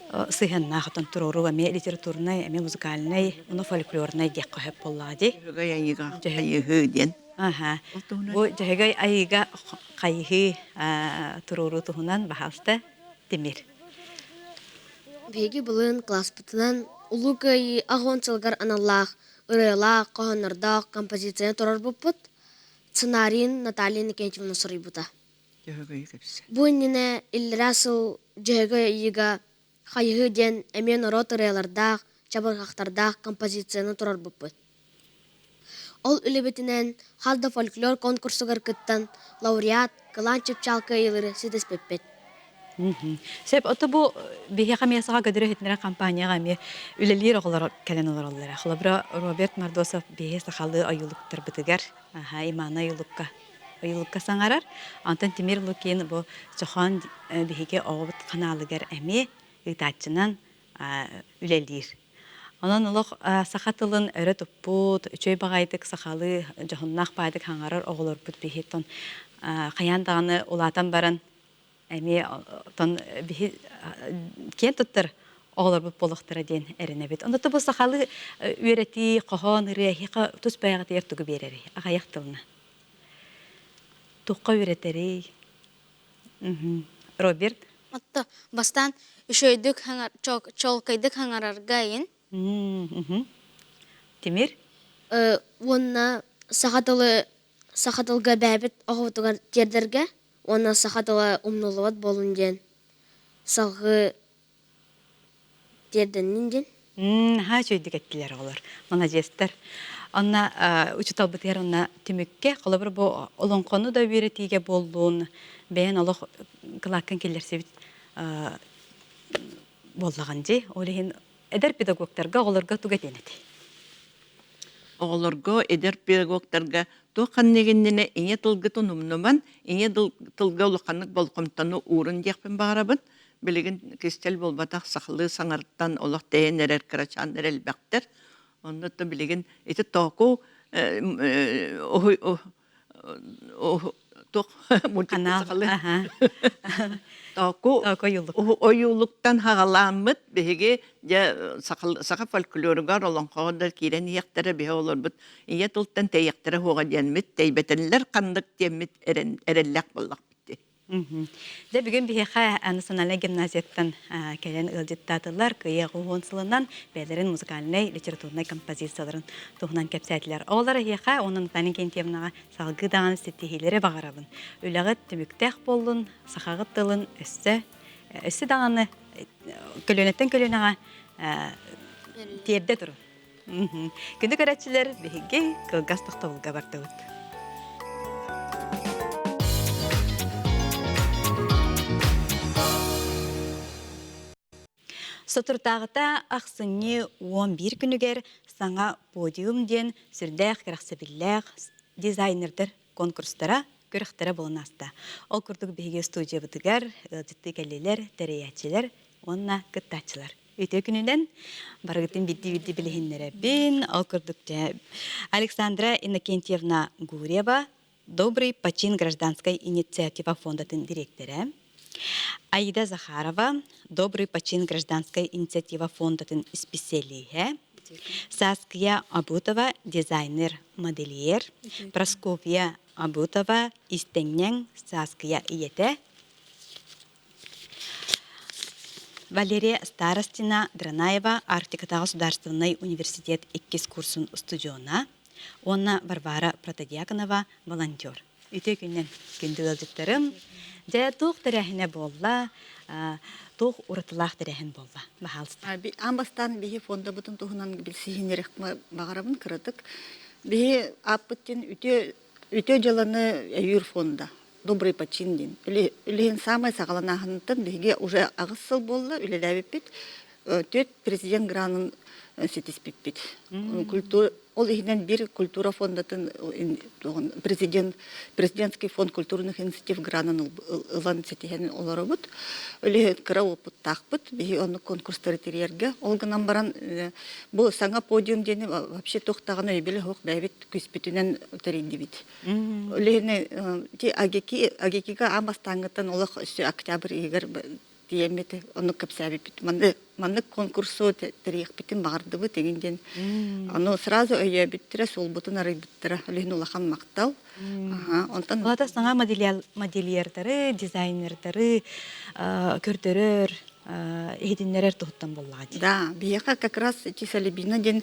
сыһыаннаах отон туруоруу эмиэ литературнай, эмиэ музыкальнай, уну фольклорнай диэххэ сөп буоллаҕа дии. Дьөһөгөй айыыга хайыһыы диэн. Аха. Бу дьөһөгөй айыыга хайыһыы туруоруу туһунан баһаалта Тимир. Биһиги былырыын кылааспытынан Улуу Кыайыы 80 сылыгар аналлаах ырыалаах, хоһооннордоох композицияны туруорбуппут. Сценарийын Наталья Иннокентьевна суруйбута. Бу иннинэ иллэрээ сыл Дьөһөгөй ыйыга «Хайыһыы» диэн эмиэ норуот ырыалардаах, чабырҕахтардаах композицияны туруорбуппут. Ол үлэбитинэн хас да фольклор конкурсугар кыттан лауреат, кылаан чыпчаал кыайыылары ситиспиппит. Сөп, ото бу биһиэхэ эмиэ саха көдөрө иһитиннэрэр компанияҕа эмиэ үлэлиир оҕолор кэлэн олороллор. Холобура, Роберт Мордосов биһи сахалыы ойуулуктарбытыгар, аха, Имана ойуулукка ойуулукка саҥарар. Онтон Тимир Лукин бу Чохоон биһиги оҕобут ханаалыгар эмиэ ыытааччынан үлэлиир. Онон олох саха тылын өрө туппут, үчүгэй баҕайытык сахалыы дьоһуннаах баайдык хаҥарар оҕолорбут биһиттэн хайаан даҕаны улаатан баран эмиэ отон биһи киэн туттар оҕолорбут буолуохтара диэн эрэнэбит. Онно бу сахалыы үөрэтии, хоһоон, ырыа эһиэхэ тус бэйэҕитигэр тугу биэрэрий? Аҕыйах тылына. Туохха үөрэтэрий? Роберт? Отто бастаан үчүгэйдик чуолкайдык хаҥарарга иин. Тимир? Уонна саха тылы саха тылга бэйэбит оҕобутугар тиэрдэргэ уонна саха тыла умнуллубат буоллун диэн салгыы тиэрдэннин диэн. Наһаа үчүгэйдик эттилэр оҕолор, маладьыастар. Онно учууталбытыгар онно түмүккэ, холобур бу олоҥхону да үөрэтиигэ буоллун, бэйэн олох кылааккын киллэрсибит буоллаҕын дии. Ол иһин эдэр педагогтарга, оҕолорго тугу этиэн этэй? Оҕолорго, эдэр педагогтарга туох ханнык иннинэ ийэ тылгытын умнуман, ийэ тылга улаханнык болҕомтону уурун диэхпин баҕарабын. Билигин кистэл буолбатах сахалыы саҥартан олох тэйэн эрэр кырачааннар элбэхтэр. Онно то билигин ити тооку туох мультик Тооку ойуулуктан хаҕалааммыт биһиги дьэ саха фольклоругар олоҥхоҕо да киирэн иһиэхтэрэ биһи олорбут ийэ тылтан тэйиэхтэрэ суоҕа диэммит тэйбэтэллэр ханнык диэммит эрэллээх буоллахпыт дии. Дьэ бүгүн биһиэхэ национальнай гимназияттан кэлэн ыалдьыттаатылар. Кыайыы 80 сылынан бэйэлэрин музыкальнай, литературнай композицияларын туһунан кэпсээтилэр. Оҕолор эһиэхэ уонна Наталья Иннокентьевнаҕа салгыы даҕаны ситиһиилэри баҕарабын. Үлэҕит түмүктээх буоллун, сахаҕыт тылын өссө өссө даҕаны көлүөнэттэн көлүөнэҕэ тиэрдэ турун. Күндү көрөөччүлэр, биһиги кылгас тохтобулга бардыбыт. Соторутааҕыта ахсынньы 11 күнүгэр саҥа подиум диэн сүрдээх кэрэхсэбиллээх дизайнердар конкурстара, күрэхтэрэ буолан ааста. Ол курдук биһиги студиябытыгар ыалдьыттыы кэллилэр, тэрийээччилэр уонна кыттааччылар. Үтүө күнүнэн барыгытын биирдии-биирдии билиһиннэрэбин. Ол курдук дьэ Александра Иннокентьевна Гурьева Добрый почин гражданскай инициатива фондатын дириэктэрэ, Аида Захарова Добрый почин гражданскай инициатива фондатын исписэлииһэ, Сааскыя Абутова дизайнер-модельер, Прасковья Абутова истэнньэҥ Сааскыя ийэтэ. Валерия Старостина Дранаева Арктикатааҕы государственнай университет иккис курсун устудьуона уонна Варвара Протодьяконова волонтер. Үтүө күнүнэн күндү ыалдьыттарым. Дьэ, туох тэрээһинэ буолла, туох уратылаах тэрээһин буолла? Баһаалыста. Аан бастаан биһи фондабытын туһунан билсиһиннэриэх баҕарабын кыратык. Биһи ааппыт диэн үтүө үтүө дьыаланы өйүүр фонда. Добрый почин диэн. Үлэһин саамай саҕаланааһыныттан биһиги уже аҕыс сыл буолла үлэлээбиппит. Түөрт президент гранын ситиспиппит. Культура Ол иһинэн биир культура фондатын президент президентский фонд культурных инициатив гранын ылан ситиһэн олоробут. Үлэһит кыра опыттаахпыт. Биһи оннук конкурстары тэрийэргэ. Ол гынан баран бу саҥа подиум диэни вообще туох даҕаны өйбүлэ суох бэйэбит күүспүтүнэн тэрийдибит. Үлэһини ти АГИКИ АГИКИга аан бастааҥҥыттан олох өссө октябрь ыйыгар тиийэммит оннук кэпсээбиппит. Маннык маннык конкурсу тэрийиэхпитин баҕардыбыт эҥин диэн. Ону сразу өйөөбүттэрэ, суолбутун арыйбыттара. Үлэһин улахан махтал. Онтон Улата саҥа модельердары, дизайнердары көрдөрөр, иһитиннэрэр туһуттан буоллаҕа дии. Да, биһиэхэ как раз ити Салибина диэн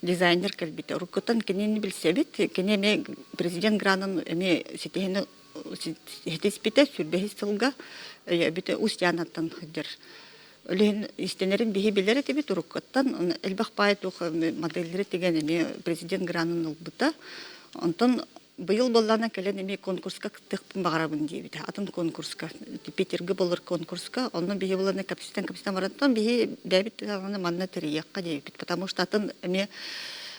дизайнер кэлбитэ. Уруккуттан кинини билсэбит. Кини эмиэ президент гранын эмиэ ситиһини Ситиспитэ сүүрбэһис сылга өйөөбүтэ Усть-Янаттан сылдьар. Үлэһин истэнэрин биһи билэр этибит уруккуттан. Элбэх баай туох моделлэри тигэн эмиэ президент гранын ылбыта. Онтон быйыл буоллаҕына кэлэн эмиэ конкурска кыттыахпын баҕарабын диэбитэ. Атын конкурска, Питергэ буолар конкурска. Онно биһи буланы кэпсэтэн-кэпсэтэн баран, биһи бэйэбит даҕаны манна тэрийиэххэ диэбиппит. Потому что атын эмиэ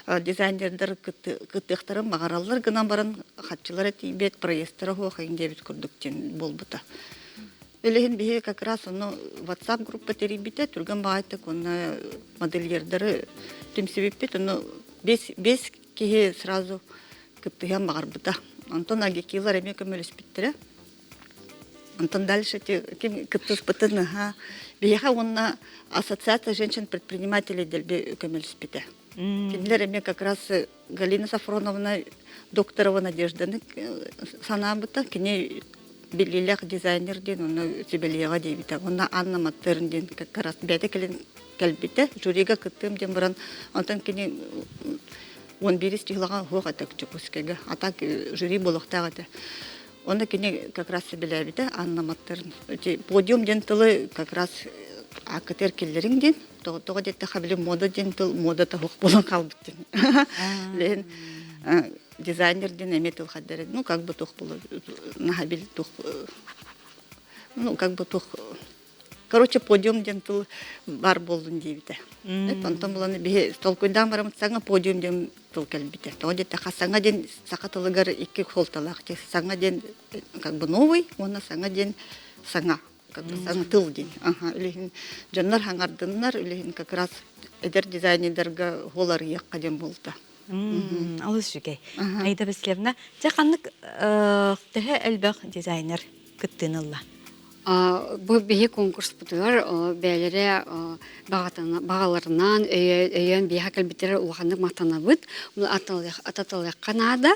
дизайнердар кыттыахтарын баҕараллар гынан баран харчылара тиийбэт, проездтара суох эҥин диэбит курдук диэн буолбута. Билигин биһи как раз ону WhatsApp группа тэрийбитэ, түргэн баҕайытык уонна модельердары түмсүбүппүт, ону бес киһи сразу кыттыһыан баҕарбыта. Онтон агикилар эмиэ көмөлөспүттэрэ. Онтон дальше ким кыттыспытын аха биһиэхэ уонна Ассоциация женщин-предпринимателей дэлби көмөлөспүтэ. Кинилэр эмиэ как раз Галина Сафроновна Докторова Надежданы санаабыта. Кини биллиилээх дизайнер диэн онно сүбэлиэҕэ диэбитэ. Онно Анна Маттерн диэн как раз бэйэтэ кэлин кэлбитэ. Жюрига кыттыам диэн баран, онтон кини 11 числоҕа суох этэ Чокускайга. А так жюри буолуохтаах этэ. Онно кини как раз сөбүлээбитэ Анна Маттерн. Эти подиум диэн тылы как раз ааккытыгар киллэриҥ диэн. Тоҕо диэтэххэ били мода диэн тыл модата суох буолан хаалбыт диэн. Лэһин дизайнер диэн эмиэ тыл хаддара ну как бы туох буолар наһаа бил туох ну как бы туох Короче, подиум диэн тыл баар буоллун диэбитэ. Онтон булан биһи толкуйдаан бараммыт саҥа подиум диэн тыл кэлбитэ. Тоҕо диэтэххэ саҥа диэн саха тылыгар икки суолталаах. Саҥа диэн как бы новый уонна саҥа диэн саҥа как бы саҥа тыл диэн. Аха, үлэһин дьоннор хаҥардыннар, үлэһин как раз эдэр дизайнердарга хуоларыйыахха диэн буолта. Олус үчүгэй. Аида Васильевна, дьэ ханнык төһө элбэх дизайнер кыттыыны ылла? Бу биһи конкурспутугар бэйэлэрэ баҕаларынан өйөөн биһиэхэ кэлбиттэрэ улаханнык махтанабыт. Ататалыахха наада.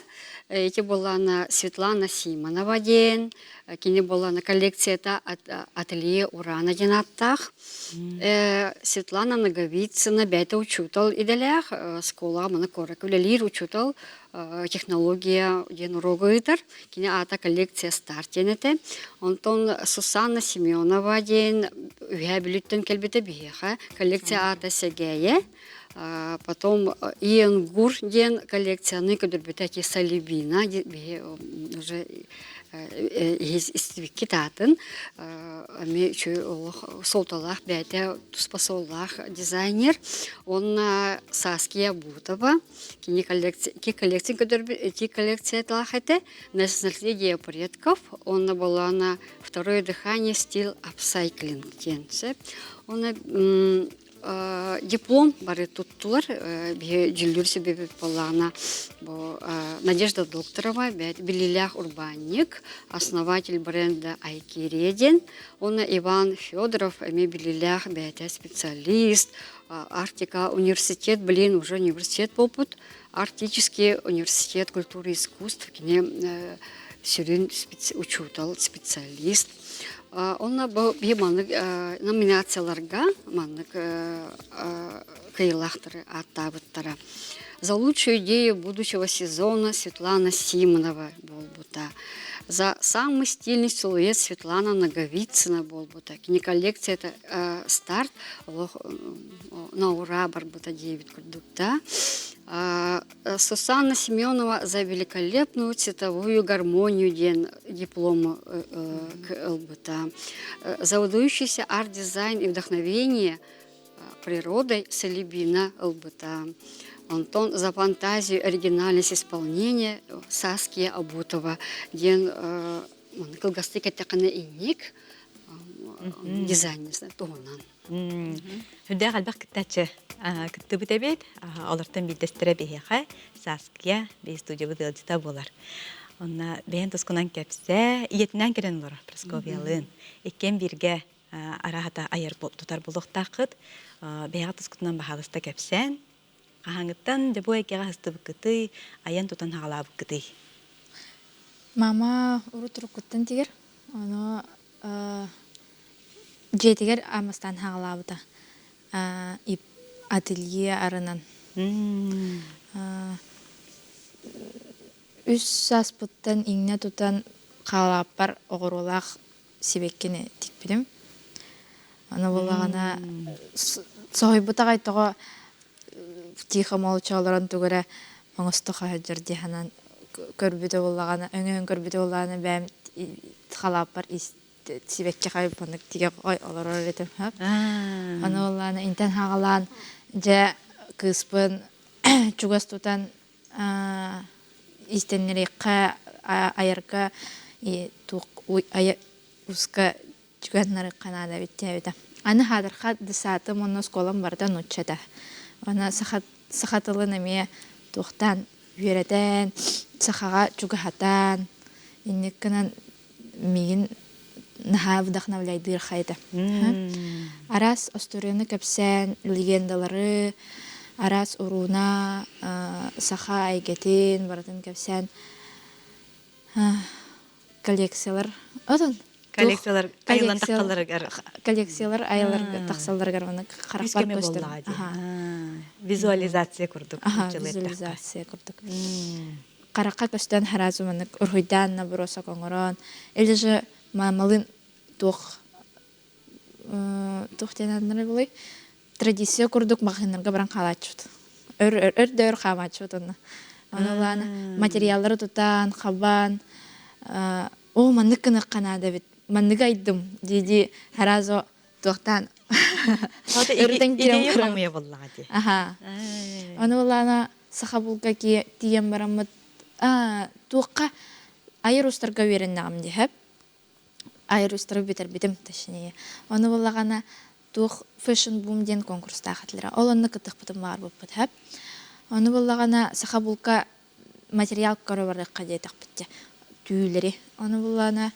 Ити буоллаҕына Светлана Симонова диэн, кини буоллаҕына коллекцията ателье Урана диэн ааттаах. Светлана Ноговицына бэйэтэ учуутал идэлээх, школаҕа маны куоракка үлэлиир учуутал технология диэн уруогу ыытар. Кини аата коллекция старт диэн этэ. Онтон Сусанна Семенова диэн Үһээ Бүлүүттэн кэлбитэ биһиэхэ. Коллекция аата Сэгээйэ. Потом Иенгур диэн коллекцияны көрдөрбүтэ Салибина биһи уже истибиккит аатын эмиэ үчүгэй олох суолталаах бэйэтэ туспа суоллаах дизайнер. Уонна Саския Бутова Кини коллекция, коллекция ити коллекцияталаах этэ. Наследие предков, онно буоллаҕына второе дыхание стиль апсайклинг диэн сөп. Онно диплом бары туттулар. Биһи дьүллүүр сүбэбит буоллаҕына бу Надежда Докторова биллиилээх урбаанньык, основатель бренда Айкирия диэн. Онно Иван Федоров эмиэ биллиилээх бэйэтэ специалист, Арктика университет, блин, уже университет буолбут. Арктический университет культуры и искусств кини сүрүн учуутал, специалист. Онно бу биһи маннык номинацияларга маннык кыайыылаахтары ааттаабыттара. За лучшую идею будущего сезона Светлана Симонова буолбута. За самый стильный силуэт Светлана Ноговицына буолбута. Кини коллекцията старт олох на ура барбыта диэбит курдук да. Сусанна Семенова за великолепную цветовую гармонию диэн диплому ылбыта. За выдающийся арт-дизайн и вдохновение природой Салибина ылбыта. Онтон за фантазию оригинальность исполнения Саския Абутова диэн кылгастык эттэххинэ инник дизайнер туһунан. Үрдээх элбэх кыттааччы кыттыбыт эбит. Олортон биирдэстэрэ биһиэхэ Саския биһи студиябыт ыалдьыта буолар. Онно бэйэн тускунан кэпсээ, ийэтинээн кэлэн олорор Прасковьялыын. Иккиэн бииргэ араһата айар тутар буолуохтааххыт. Бэйэҕэ тускутунан баһаалыста кэпсээн. Хаһааҥҥыттан дьэ бу эйгэҕэ сыстыбыккытый, айан тутан хаҕалаабыккытый? Мама урут уруккуттан тигэр. Ону Дьиэтигэр аамастаан хаҕалаабыта ателье арынан. Үс сааспыттан иҥнэ тутан хаалааппар оҕуруолаах сибэккини тикпитим. Ону буоллаҕына соһуйбут аҕай тоҕо тихо молча олорон тугу эрэ оҥосто сылдьар дии санаан көрбүтэ буоллаҕына өҥөйөн көрбүтэ буоллаҕына бэйэм халааппар сибэкки хайбаннык тигэ олорор этим Аны буоллаҕына интэн хаҕалаан дьэ кыыспын чугас тутан иистэннэриэххэ айарга уска чуганнарыахха наада эбит диэбитэ. Аны хаадырха десаатым уонна оскуолам барыта нуучча этэ. Аны саха саха тылын эмиэ туохтаан үөрэтэн, сахаҕа чугаһатан, инник гынан миигин наһаа вдохновляйдыыр хайда. Араас остуоруйаны кэпсээн, легендалары, араас урууна, саха эйгэтин барытын кэпсээн коллекциялар отон коллекциялар айыллан тахсалларыгар коллекциялар айыллар тахсалларыгар уонна харахпар көстөр визуализация курдук визуализация курдук харахха көстөн сразу маннык уруһуйдаан набросок оҥорон или же маамалыын туох туох диэн ааттанар буолуой традиция курдук маҕаһыыннарга баран хаалааччыбыт өр өр да өр хаамааччыбыт онно ону ылаан материаллары тутан хабан оо маннык гыныахха наада эбит манныгы айдым дии дии сразу туохтаан өрүтэн киирэн хомуйа буоллаҕа дии аха ону булаана саха булка тиийэн бараммыт туохха айар устарга үөрэннэҕим диһэп айар устары бүтэрбитим точнее ону буллаҕана туох фэшн бум диэн конкурстаах этилэрэ ол онно кыттыхпытын баҕарбыппыт хэп ону буллаҕана саха булка материал көрө барыахха диэтэхпит түүлэри ону буллаҕына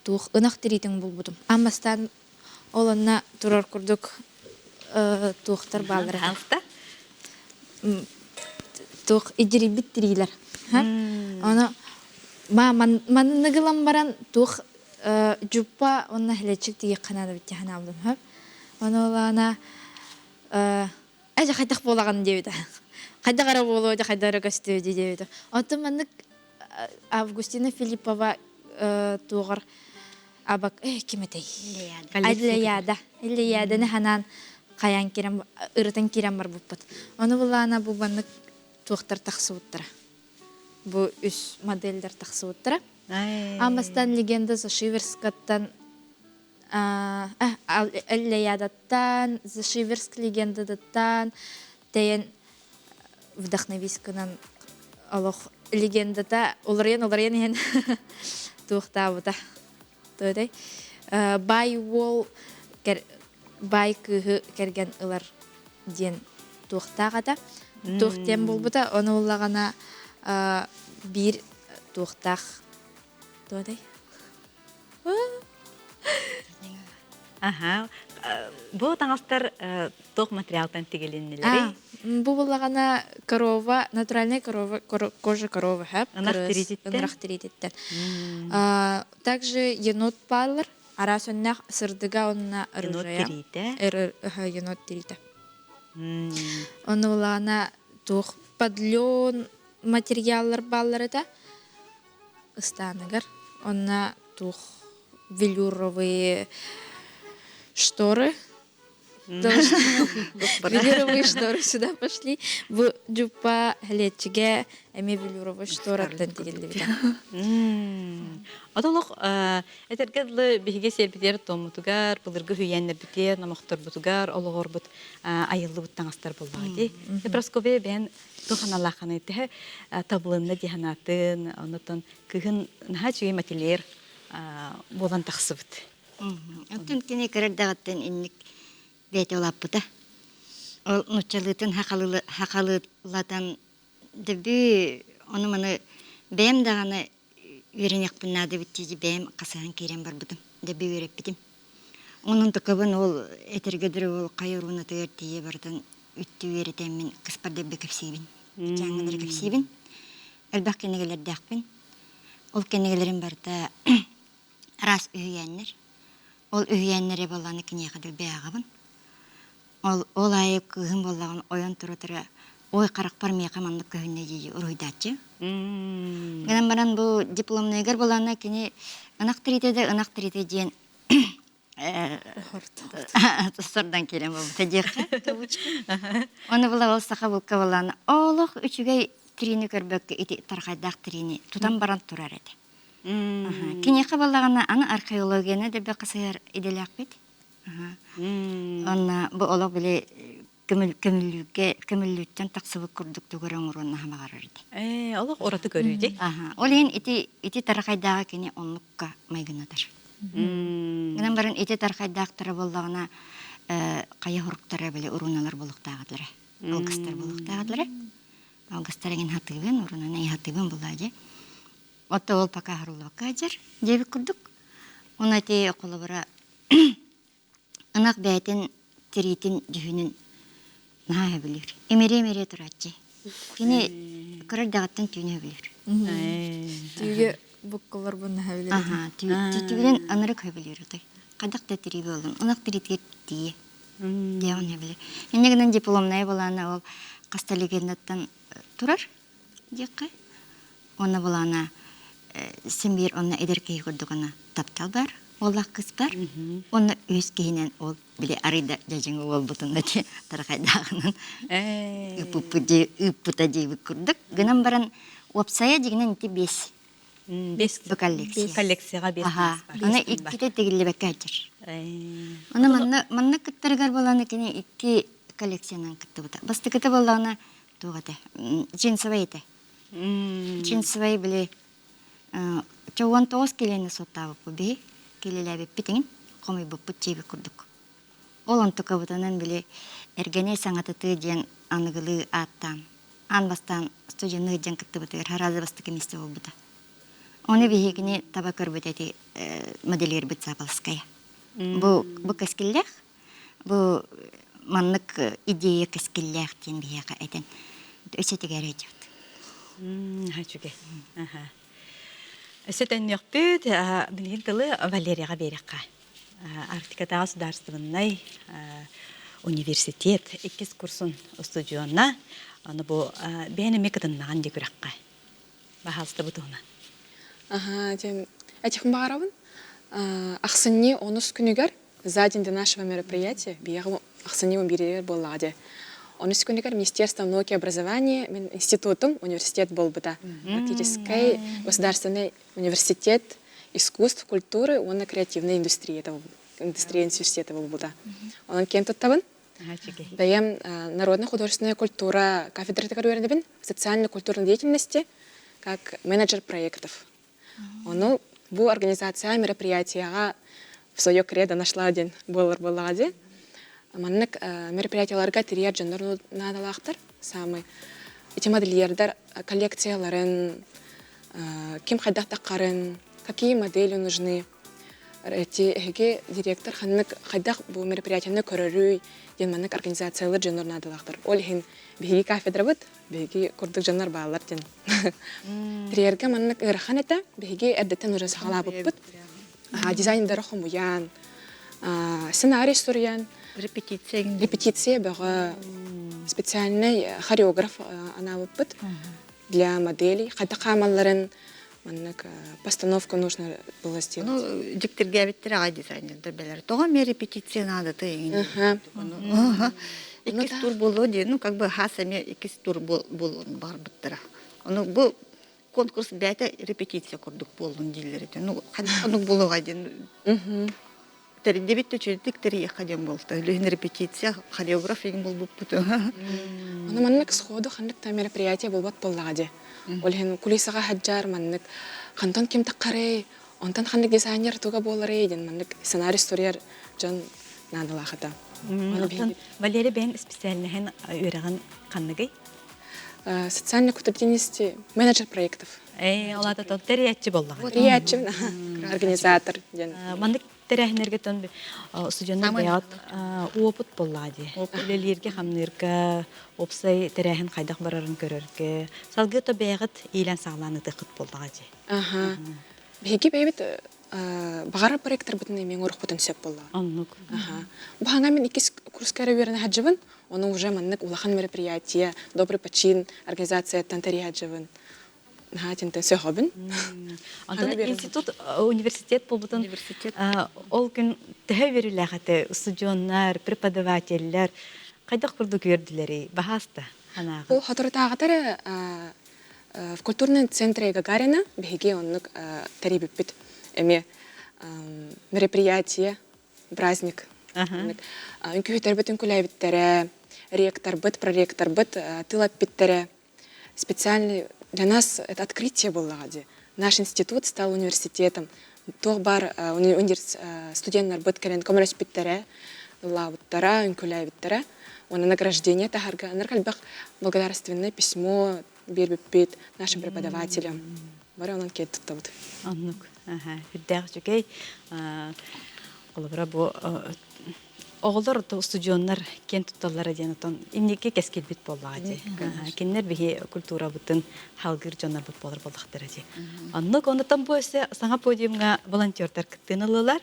туох ынах тириитин булбутум аан бастаан Ол онно турар курдук туохтар бааллар Хаалта? Туох идьирийбит тириилэр. Ону манныгылан баран туох дьуппа уонна хилэчик тиийиэххэ наада эбит дии санаабытым. Ону олаана ээ хайдах буолаҕын диэбитэ. Хайдах эрэ буолуо дьэ хайдах эрэ көстүө дии диэбитэ. Оттон маннык Августина Филиппова туоҕар Абак ким этэй? Иллияда. Иллияданы ханаан хайаан киирэн ырытан киирэн барбыппыт. Ону булаана бу баннык туохтар тахсыбыттара. Бу үс модельдер тахсыбыттара. Амастан легенда Зашиверскаттан Эллеядаттан, Зашиверск легендадаттан тэйэн вдохновись гынан олох легендата уларыйан-уларыйан иһэн туохтаабыта. Туодай баай уол баай кыыһы кэргэн ылар диэн туохтаах этэ. Туох диэн буолбута, ону ыллаҕына биир туохтаах туодай Аха. Бу таҥастар туох материалтан тигилиннилэрий? Бу буллаҕына корова, натуральная корова, кожа коровы, Ынах тириититтэн? Ынах тириититтэн. Также енот бааллар. Араас өннөх сырдыга онна Енот рыжая. тириитэ. Енот тириитэ. Онно булаана туох подлен материаллар бааллар этэ ыстааныгар. Онно туох велюровые шторы велюровые шторы сюда пошли. Бу дьуппа хэлиэччигэ эмиэ велюровый штораттан тигиллибитэ. Отолох этэргэ дылы биһиги сиэрбитигэр туоммутугар, былыргы үһүйээннэрбитигэр, номохторбутугар олоҕорбут айыллыбыт таҥастар буоллаҕа дии. Прасковья бэйэн туох аналаахханый тэһэ табылынна дии санаатын, онотон кыһын наһаа үчүгэй мотилер буолан тахсыбыт. Оттон кини кыра эрдэҕиттэн инник бэйэтэ улааппыта. Ол нууччалыытын хахалылатан дөбүү ону-маны бэйэм даҕаны үөрэниэхпин наада эбит дии бэйэм хасыһан киирэн барбытым, дэби үөрэппитим. Онон тукабын ол этэргэ дылы ол хайа уруунатыгар тиийэ барытын үттүү үөрэтэммин кыспар дэбби кэпсиибин, чааҥҥалары кэпсиибин. Элбэх кинигэлэрдээхпин. Ол кинигэлэрим барыта араас үһүйээннэр. Ол үһүйээннэри буоллаҕына киниэхэ дэлби ааҕабын. Ол, ол аайы кыыһым буоллаҕына ойон тура-тура ой харахпар миэхэ маннык көһүннэ дии уруһуйдааччы. Гынан баран бу дипломнайыгар буоллаҕына кини ынах тириитэ да ынах тириитэ диэн сордон киирэн буолбута диэххэ кавычка. Ону була ол саха булка буоллаҕына олох үчүгэй тириини көрбөккө ити тархайдаах тириини тутан баран турар этэ. Киниэхэ буоллаҕына аны археологияны да бэксыһар идэлээхпит. Онно бу олох били көмүллүүгэ көмүллүүттэн тахсыбыт курдук тугу эрэ оҥоруон наһаа баҕарар этэ. Ээ, олох ураты көрүү дии. Ол иһин ити ити тарахайдааҕы кини оннукка майгынатар. Гынан баран ити тархайдаахтара буоллаҕына хайа хоруктара били уруналар буолуохтааҕытлара. Алгыстар буолуохтааҕытлара. Алгыстар эҥин хатыыбын, урунаны хатыыбын булаа дьэ. Отто ол пока оһоруллубакка сылдьар диэбит курдук. Уонна ити холобура ынах бэйэтин тириитин дьүһүнүн наһаа сөбүлүүр. Имири-имири турааччы. Кини кыра эрдэҕиттэн түүнү сөбүлүүр. Түүгэ буккуларбын наһаа билэр Аха, түүнүн ынырык сөбүлүүр отой. Хайдах да тирии буоллун, ынах тириитигэр тиийэ. Диэҕин сөбүлүүр. Инньэ гынан дипломная былаана ол хас да легендаттан турар диэххэ. Уонна былаана син биир онно эдэр киһи курдугуна таптал бар, уоллаах кыыс бар. Уонна үһүс киһинэн ол били арый да дьадьыҥы уолбутун да тарахайдааҕынан ыыппыта диэбит курдук. Гынан баран уопсайа дьиҥинэн ити биэс Бес бу коллекция. Коллекцияҕа биэс Аха. Аны иккитэ тигиллибэккэ сылдьар. Аны манна манна кыттарыгар буолан кини икки коллекциянан кыттыбыта. Бастакыта буоллаҕына туох этэ? Джинсовай этэ. Джинсовай били 19 килени суоттаабыппыт биһи килэлээбиппит иҥин хомуйбуппут чиэби курдук. Ол онтукабытынан били эргэни саҥатытыы диэн аныгылыы ааттаан аан бастаан студенныыр диэн кыттыбытыгар хараазы бастакы миэстэ буолбута. Ону биһигини таба көрбүт эти модельербит Заболоцкая. Бу бу кэскиллээх Бу маннык идея кэскиллээх диэн биһиэхэ этэн өссө тигэр өйдүбүт. Үчүгэй. Өссө төннүөхпүт. Билигин тылы Валерияҕа биэриэххэ. Арктикатааҕы судаарыстыбаннай университет иккис курсун устудьуона. Аны бу бэйэн эмиэ кытыннаҕын дии күрэххэ. Баһаалыста бу туһунан. Аха, диэн этиэхпин баҕарабын. Ахсынньы онус күнүгэр за день до нашего мероприятия биһиэхэ ахсынньы бииригэр буоллаҕа дии. Онус күнүгэр Министерство науки и образования мин институтум университет буолбута. Практическай государственный университет искусств, культуры уонна креативной индустрии индустрия университета буолбута. Онон киэн туттабын. Бэйэм народно-художественная культура кафедратыгар үөрэнэбин, социально-культурной деятельности как менеджер проектов. Ону бу организация мероприятияҕа в свое кредо нашла диэн буолар буоллаҕа дии. Маннык мероприятияларга тириэр дьоннор наадалаахтар. Самый эти модельердар коллекцияларын, ким хайдах таххарын, какие модели нужны. Эти эһиги директор ханнык хайдах бу мероприятияны көрөрүй диэн маннык организациялар дьоннор наадалаахтар. Ол иһин биһиги кафедрабыт биһиги курдук дьоннор бааллар диэн. Триергэ маннык ыарахан этэ. Биһиги эрдэттэн уже саҕалаабыппыт. Дизайнердары хомуйан, сценарий суруйан, репетиция репетиция бөҕө специальный хореограф анаабыппыт для моделей. Хайдах хаамалларын маннык постановку нужно было сделать. Ну, дьиктиргээбиттэр аҕай дизайнердар бэлэр. Тоҕо эмиэ репетиция наадата эҥин. Иккис тур буолуо диэн, ну как бы хас эмиэ иккис тур буолуон баҕарбыттара. Ону бу конкурс бэйэтэ репетиция курдук буоллун дииллэр этэ. Ну, ханнык буолуоҕай диэн тэрийдибит да үчүгэйдик тэрийиэххэ диэн буолта. Үлүһүн репетиция, хореограф игин буолбуппут. Ону маннык сходу ханнык да мероприятие буолбат буоллаҕа дии. Ол иһин кулисаҕа сылдьар маннык хантан ким таххарый, онтон ханнык дизайнер туга буоларый диэн маннык сценарий суруйар дьон наадалаах этэ. Оттон Валерий бэйэҥ специальноһын үөрэҕин ханныгый? Социальный культурдинности менеджер проектов. Ээ, ол аата тэрийээччи буоллаҕа. Тэрийээччи, организатор диэн. Маннык тэрээһиннэргэ тон студеннар бэйэҕит уопут буоллаҕа дии. Үлэлииргэ, хамныырга, уопсай тэрээһин хайдах барарын көрөргө. Салгыы то бэйэҕит иилэн-саҕалаан ытыаххыт буоллаҕа дии. Аха. Биһиги бэйэбит баҕарар проекторбытын эмиэ оҥоруохпутун сөп буоллаҕа. Оннук. Аха. Бу хаҥа мин иккис курска эрэ үөрэнэ сылдьабын. Ону уже маннык улахан мероприятие, добрый почин организацияттан тэрийэ сылдьабын. Наһаа итинтэн сөҕөбүн. Онтон институт университет буолбутун ол күн төһө үөрүүлээх этэ устудьуоннар, преподавателлэр хайдах курдук үөрдүлэрий? Баһааста санааҕын. Бу соторутааҕыта эрэ в культурном центре Гагарина биһиги оннук тэрийбиппит эмиэ мероприятие, праздник. Үҥкүүһүттэрбит үҥкүүлээбиттэрэ, ректорбыт, проректорбыт тыл эппиттэрэ. Специальный для нас это открытие было дии. Наш институт стал университетом. Туох баар студеннарбыт кэлэн көмөлөспүттэрэ, ыллаабыттара, үҥкүүлээбиттэрэ. Уонна награждение таһарга анарга элбэх благодарственное письмо биэрбиппит нашим преподавателям. Бары онон киэн туттабыт. Оннук. Үрдээх үчүгэй. Холобура бу оҕолор устудьуоннар киэн тутталлара диэн отон инники кэскилбит буоллаҕа дии. Кинилэр биһи культурабытын халгыыр дьоннорбут буолар буоллахтара дии. Оннук онутан бу өссө саҥа подиумҥа волонтердар кыттыыны ыллылар.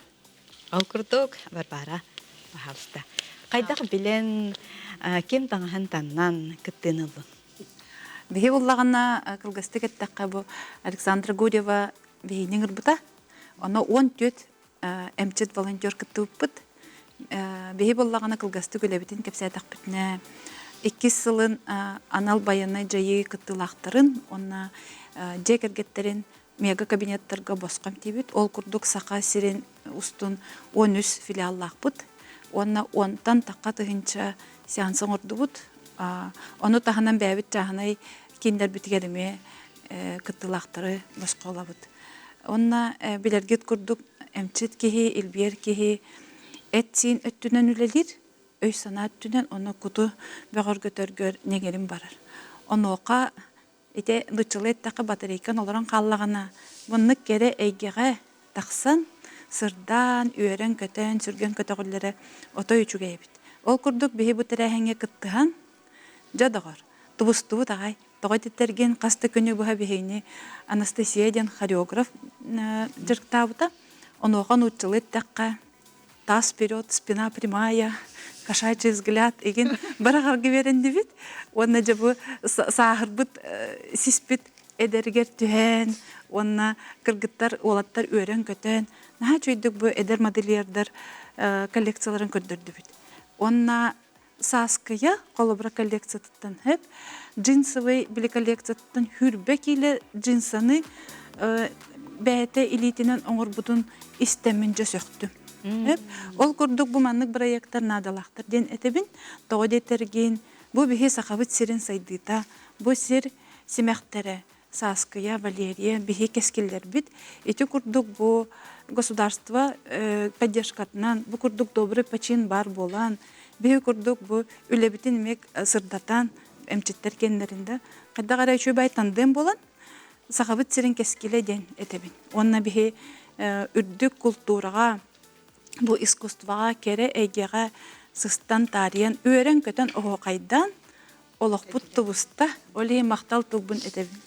Ол курдук Варвара, пожалуйста. Хайдах билэн, ким таҥаһын таннан кыттыыны ыллын? Биһи буллаҕына кылгастык эттэххэ бу Александра Гурьева биһиини ыҥырбыта. Ону 14 эмчит волонтер кыттыбыппыт. Биһи буллаҕына кылгастык үлэбитин кэпсээтэхпитинэ иккис сылын анал байыаннай дьайыы кыттыылаахтарын уонна дьиэ кэргэттэрин мега кабинеттарга босхо эмтиибит. Ол курдук Саха сирин устун 13 филиаллаахпыт уонна онтон тахха тыһыынча сеанс оҥордубут. Ону таһынан бэйэбит чааһынай кииннэрбитигэр эмиэ кыттыылаахтары босхо ылабыт. Уонна билэргит курдук эмчит киһи, илбиэр киһи эт-сиин өттүнэн үлэлиир, өй-санаа өттүнэн ону куту бөҕөргөтөргөр ньэҥирин барар. Онуоха ити нууччалыы эттэххэ батарейкан олорон хааллаҕына, маннык кэрэ эйгэҕэ тахсан, сырдаан, үөрэн-көтөн, сүргэн көтөҕүллэрэ отой үчүгэй эбит. Ол курдук биһи бу тэрээһиҥҥэ кыттыһан, дьэ доҕор, тубустубут аҕай, тоҕо ититтэргин хас да күнү быһа биһигини Анастасия диэн хореограф дьарыктаабыта. Онуоха нууччалыы эттэххэ, таз вперед, спина прямая, кошачий взгляд игин бараҕарга биэрэннибит. Уонна дьэ бу сааһырбыт сиспит эдэригэр түһэн уонна кыргыттар, уолаттар үөрэн-көтөн наһаа үчүгэйдик бу эдэр модельердар коллекцияларын көрдөрдүбүт. Уонна Сааскыйа холобура коллекциятыттан сөп джинсовый били коллекциятыттан хүрбэ киилэ джинсаны бэйэтэ илиитинэн оҥорбутун истэммин дьэ сөхтүм. Ол курдук бу маннык бырайыактар наадалаахтар диэн этэбин. Тоҕо диэтэргин, бу биһи Сахабыт сирин сайдыыта, бу сир симэхтэрэ Сааскыйа, Валерия, биһи кэскиллэрбит. Ити курдук бу государство поддержкатынан, бу курдук добрый почин баар буолан, биһи курдук бу үлэбитин эмиэ сырдатан, эмчиттэр кэннэрин да хайдах эрэ үчүгэй тандем буолан, Сахабыт сирин кэскилэ диэн этэбин. Уонна биһи үрдүк култуураҕа, бу искусствоҕа, кэрэ эйгэҕэ сыстан таарыйан, үөрэн-көтөн оһуохайдаан, олохпут тубуста, ол иһин махтал тылбын этэбин.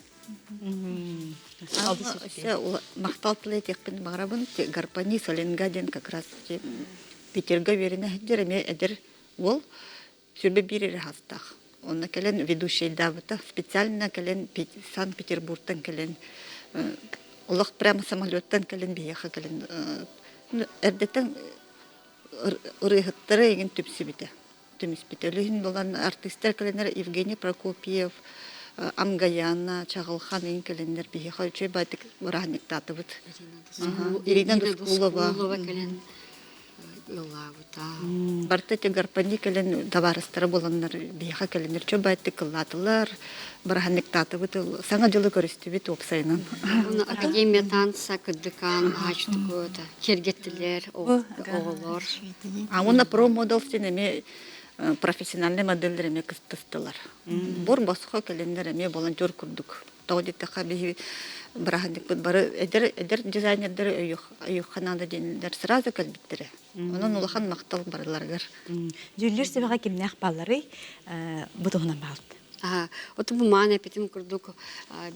Махтал тылы этиэхпин баҕарабын. Гарпани Соленга диэн как раз Питерга үөрэнэ сылдьар эмиэ эдэр уол сүрбэ биир эрэ саастаах. Онно кэлэн ведущайдаабыта. Специально кэлэн Санкт-Петербургтан кэлэн олох прямо самолеттан кэлэн биһиэхэ кэлэн эрдэттэн ырыаһыттара эҥин түмсүбүтэ. Түмүспүтэ. Ол иһин буолан артыыстар кэлэннэр Евгений Прокопьев, Амгаяна, Чаҕылхан эҥин кэлэннэр биһиэхэ үчүгэй баайдык бырааһынньыктаатыбыт. Ирина Дускулова кэлэн ыллаабыта. Барыта ити гарпани кэлэн табаарыстара буоланнар биһиэхэ кэлэннэр чө баайдык ыллаатылар, бырааһынньыктаатыбыт, саҥа дьылы көрүстүбүт уопсайынан. Уонна Академия танца кырдыкаан аачтыкуота киэргэттилэр оҕолор. А уонна про модел син эмиэ профессиональный моделлэр эмиэ кыттыстылар. Бор босхо кэлэннэр эмиэ волонтер курдук. Тоҕо диэтэххэ биһи бырааһынньыкпыт бары эдэр эдэр дизайнердары өйүөххэ наада диэннэр сразу кэлбиттэрэ. Онон улахан махтал барыларыгар. Дьүүллүүр сүбэҕэ кимнээх баалларый? Бу туһунан баалт. Вот бу маан эпитим курдук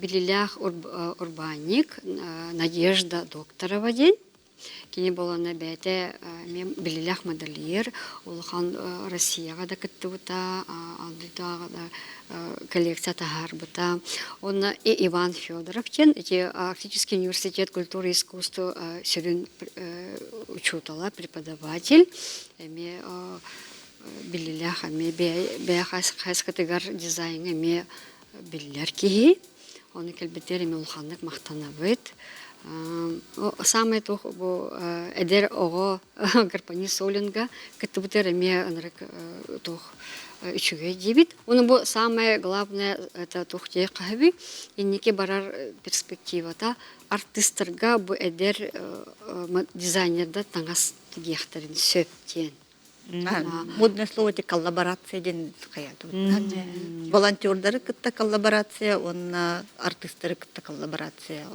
билилээх урбаанньык Надежда Докторова диэн Кини буолана бэйэтэ эмиэ билилээх модельер, улахан Россияҕа да кыттыбыта, алдыйдааҕа да коллекция таһаарбыта. Уонна Иван Федоров диэн ити Арктический университет культуры и искусства сүрүн учуутала, преподаватель, эмиэ биллилээх эмиэ бэйэ хайысхатыгар дизайҥа эмиэ биллэр киһи. Ону кэлбитигэр эмиэ улаханнык махтанабыт. Саамай туох бу эдэр оҕо Гарпани Солинга кыттыбытыгар эмиэ ынырык туох үчүгэй диибит. Уну бу самое главное это туох диэххэ инники барар перспективата артыыстарга бу эдэр дизайнердар таҥас тигиэхтэрин сөп диэн. Модное слово эти коллаборация диэн хайаатыбыт. Волонтердары кытта коллаборация уонна артыыстары кытта коллаборация.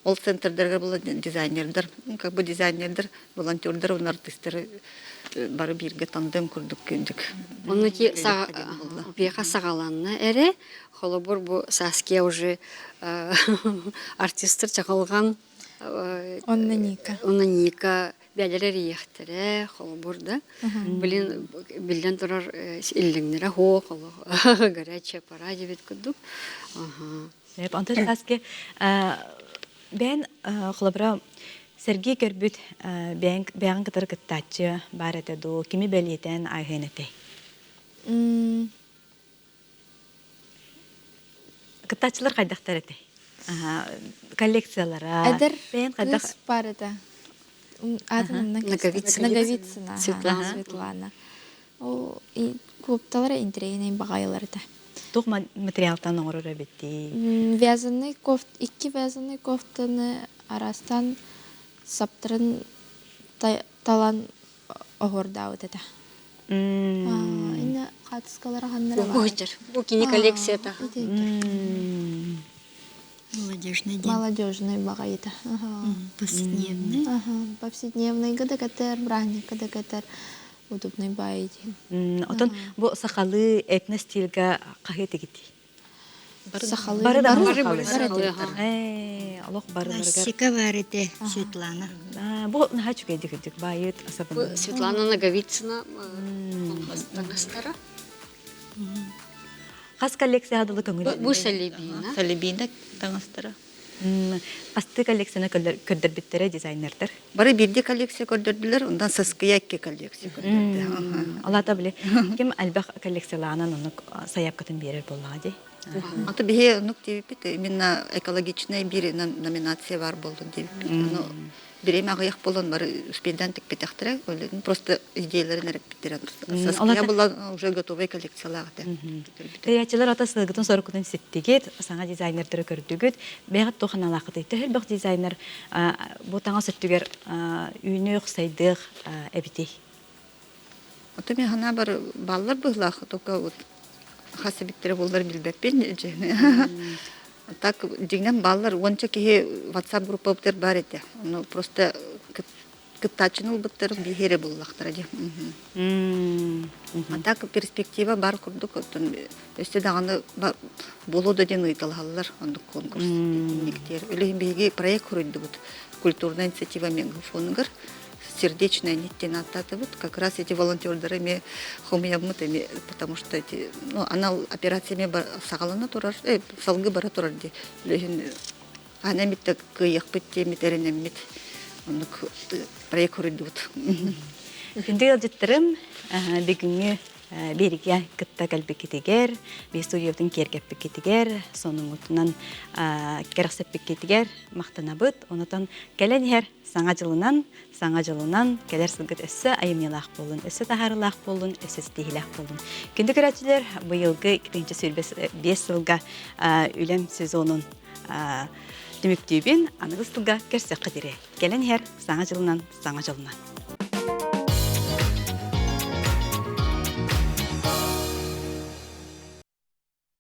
Ол центрдарга была дизайнердар, как бы дизайнердар, волонтердар уонна артыыстары бары бииргэ тандем курдук күндүк. Онно ки пиэха саҕаланна эрэ, холобур бу Саския уже артистар чаҕылҕан Онно Ника. Онно Ника бээлэр эрийиэхтэрэ, холобур да. Блин, биллэн турар иллэҥнэрэ суох, горячая пора диэбит курдук. Онтон Саски бэйэн холобура Сергей көрбүт бэйэҕин кытары кыттааччы баар этэ дуу, кими бэлиэтээн ааһыан этэй? Кыттааччылар хайдахтар этэй? Коллекциялара. Эдэр кыыс баар этэ. Аатын Наговицына. Наговицына. Светлана. Ол куопталара интэриэһинэй баҕайылар этэ. Туох материалтан оҥорор эбиттий? Вязаный кофт, икки вязаный кофтаны араастаан саптарын талан оһуордаабыт этэ. Инна хаатыскалара ханнара бар. Бу кини коллекцията. Молодежный день. Молодежный баҕайыта. Повседневный. Повседневныйга да кэтэр, праздникка да кэтэр удобный баайы диэн. Отон бу сахалыы этно-стильга хаһыы тигитий? Сахалыы. Бары да Бары сахалыы. Ээ, олох барыларыгар. Классика бар этэ Светлана. Бу наһаа үчүгэйдик үрдүк баайыт асабын. Светлана Наговицына таҥастара. Хас коллекция дылы көҥүл? Бу Салибина. Салибина таҥастара. Асты коллекцияны көрдөрбүттэрэ дизайнердар. Бары биирдии коллекция көрдөрдүлэр, онтон сыскыйа икки коллекция көрдөрдө. Алата били ким элбэх коллекциялаанан оннук сайаапкатын биэрэр буоллаҕа дии. Аты биһи оннук диэбиппит, именно экологичный биир номинация бар буоллун диэбиппит. Ону бириэмэ аҕыйах буолан бары успейдаан тикпитэхтэрэ, просто идеяларын эрэппиттэрэ. Саскыйа буолан уже готовый коллекциялаах этэ. Тэрийээччилэр ата сылгытын сорукутун ситтигит, саҥа дизайнердары көрдүгүт. Бэйэҕит туох аналааххытый? Төһө элбэх дизайнер бу таҥас өттүгэр үүнүөх, сайдыах эбитий? Ото мен хана бар баллар быһлаах, только вот хас эбиттэрэ буоллар билбэппин. Так дьиҥнэн баллар уонча киһи WhatsApp группабытыгар бар этэ. Ону просто Кыттааччыны ылбыттар биһиэрэ буллахтара дии. А так перспектива бар курдук оттон өссө даҕаны буолуо да диэн ыйыталаһаллар оннук конкурс инниктиэр. Үлэһин биһиги проект хоруйдубут культурная инициатива мегафонугар сердечная нить диэн ааттаатыбыт. Как раз эти волонтердары эмиэ хомуйаммыт эми потому что эти ну анал операция эмиэ саҕалана турар, салгыы бара турар дии. Үлэһин Аны эмит да кыайыахпыт диэммит эрэнэммит оннук проект хоруйдубут. Күндү ыалдьыттарым, бүгүҥҥү биэригэ кытта кэлбиккитигэр, биир студиябытын киэргэппиккитигэр, сонуҥутунан кэрэхсэппиккитигэр махтанабыт. Онотон кэлэн иһэр саҥа дьылынан, саҥа дьылынан кэлэр сылгыт өссө айымньылаах буоллун, өссө таһаарыылаах буоллун, өссө ситиһиилээх буоллун. Күндү көрөөччүлэр, быйылгы 2025 сылга үлэм сезонун түмүктүүбүн аныгы сылга көрсөххө диэри. Кэлэн иһэр саҥа дьылынан, саҥа дьолунан.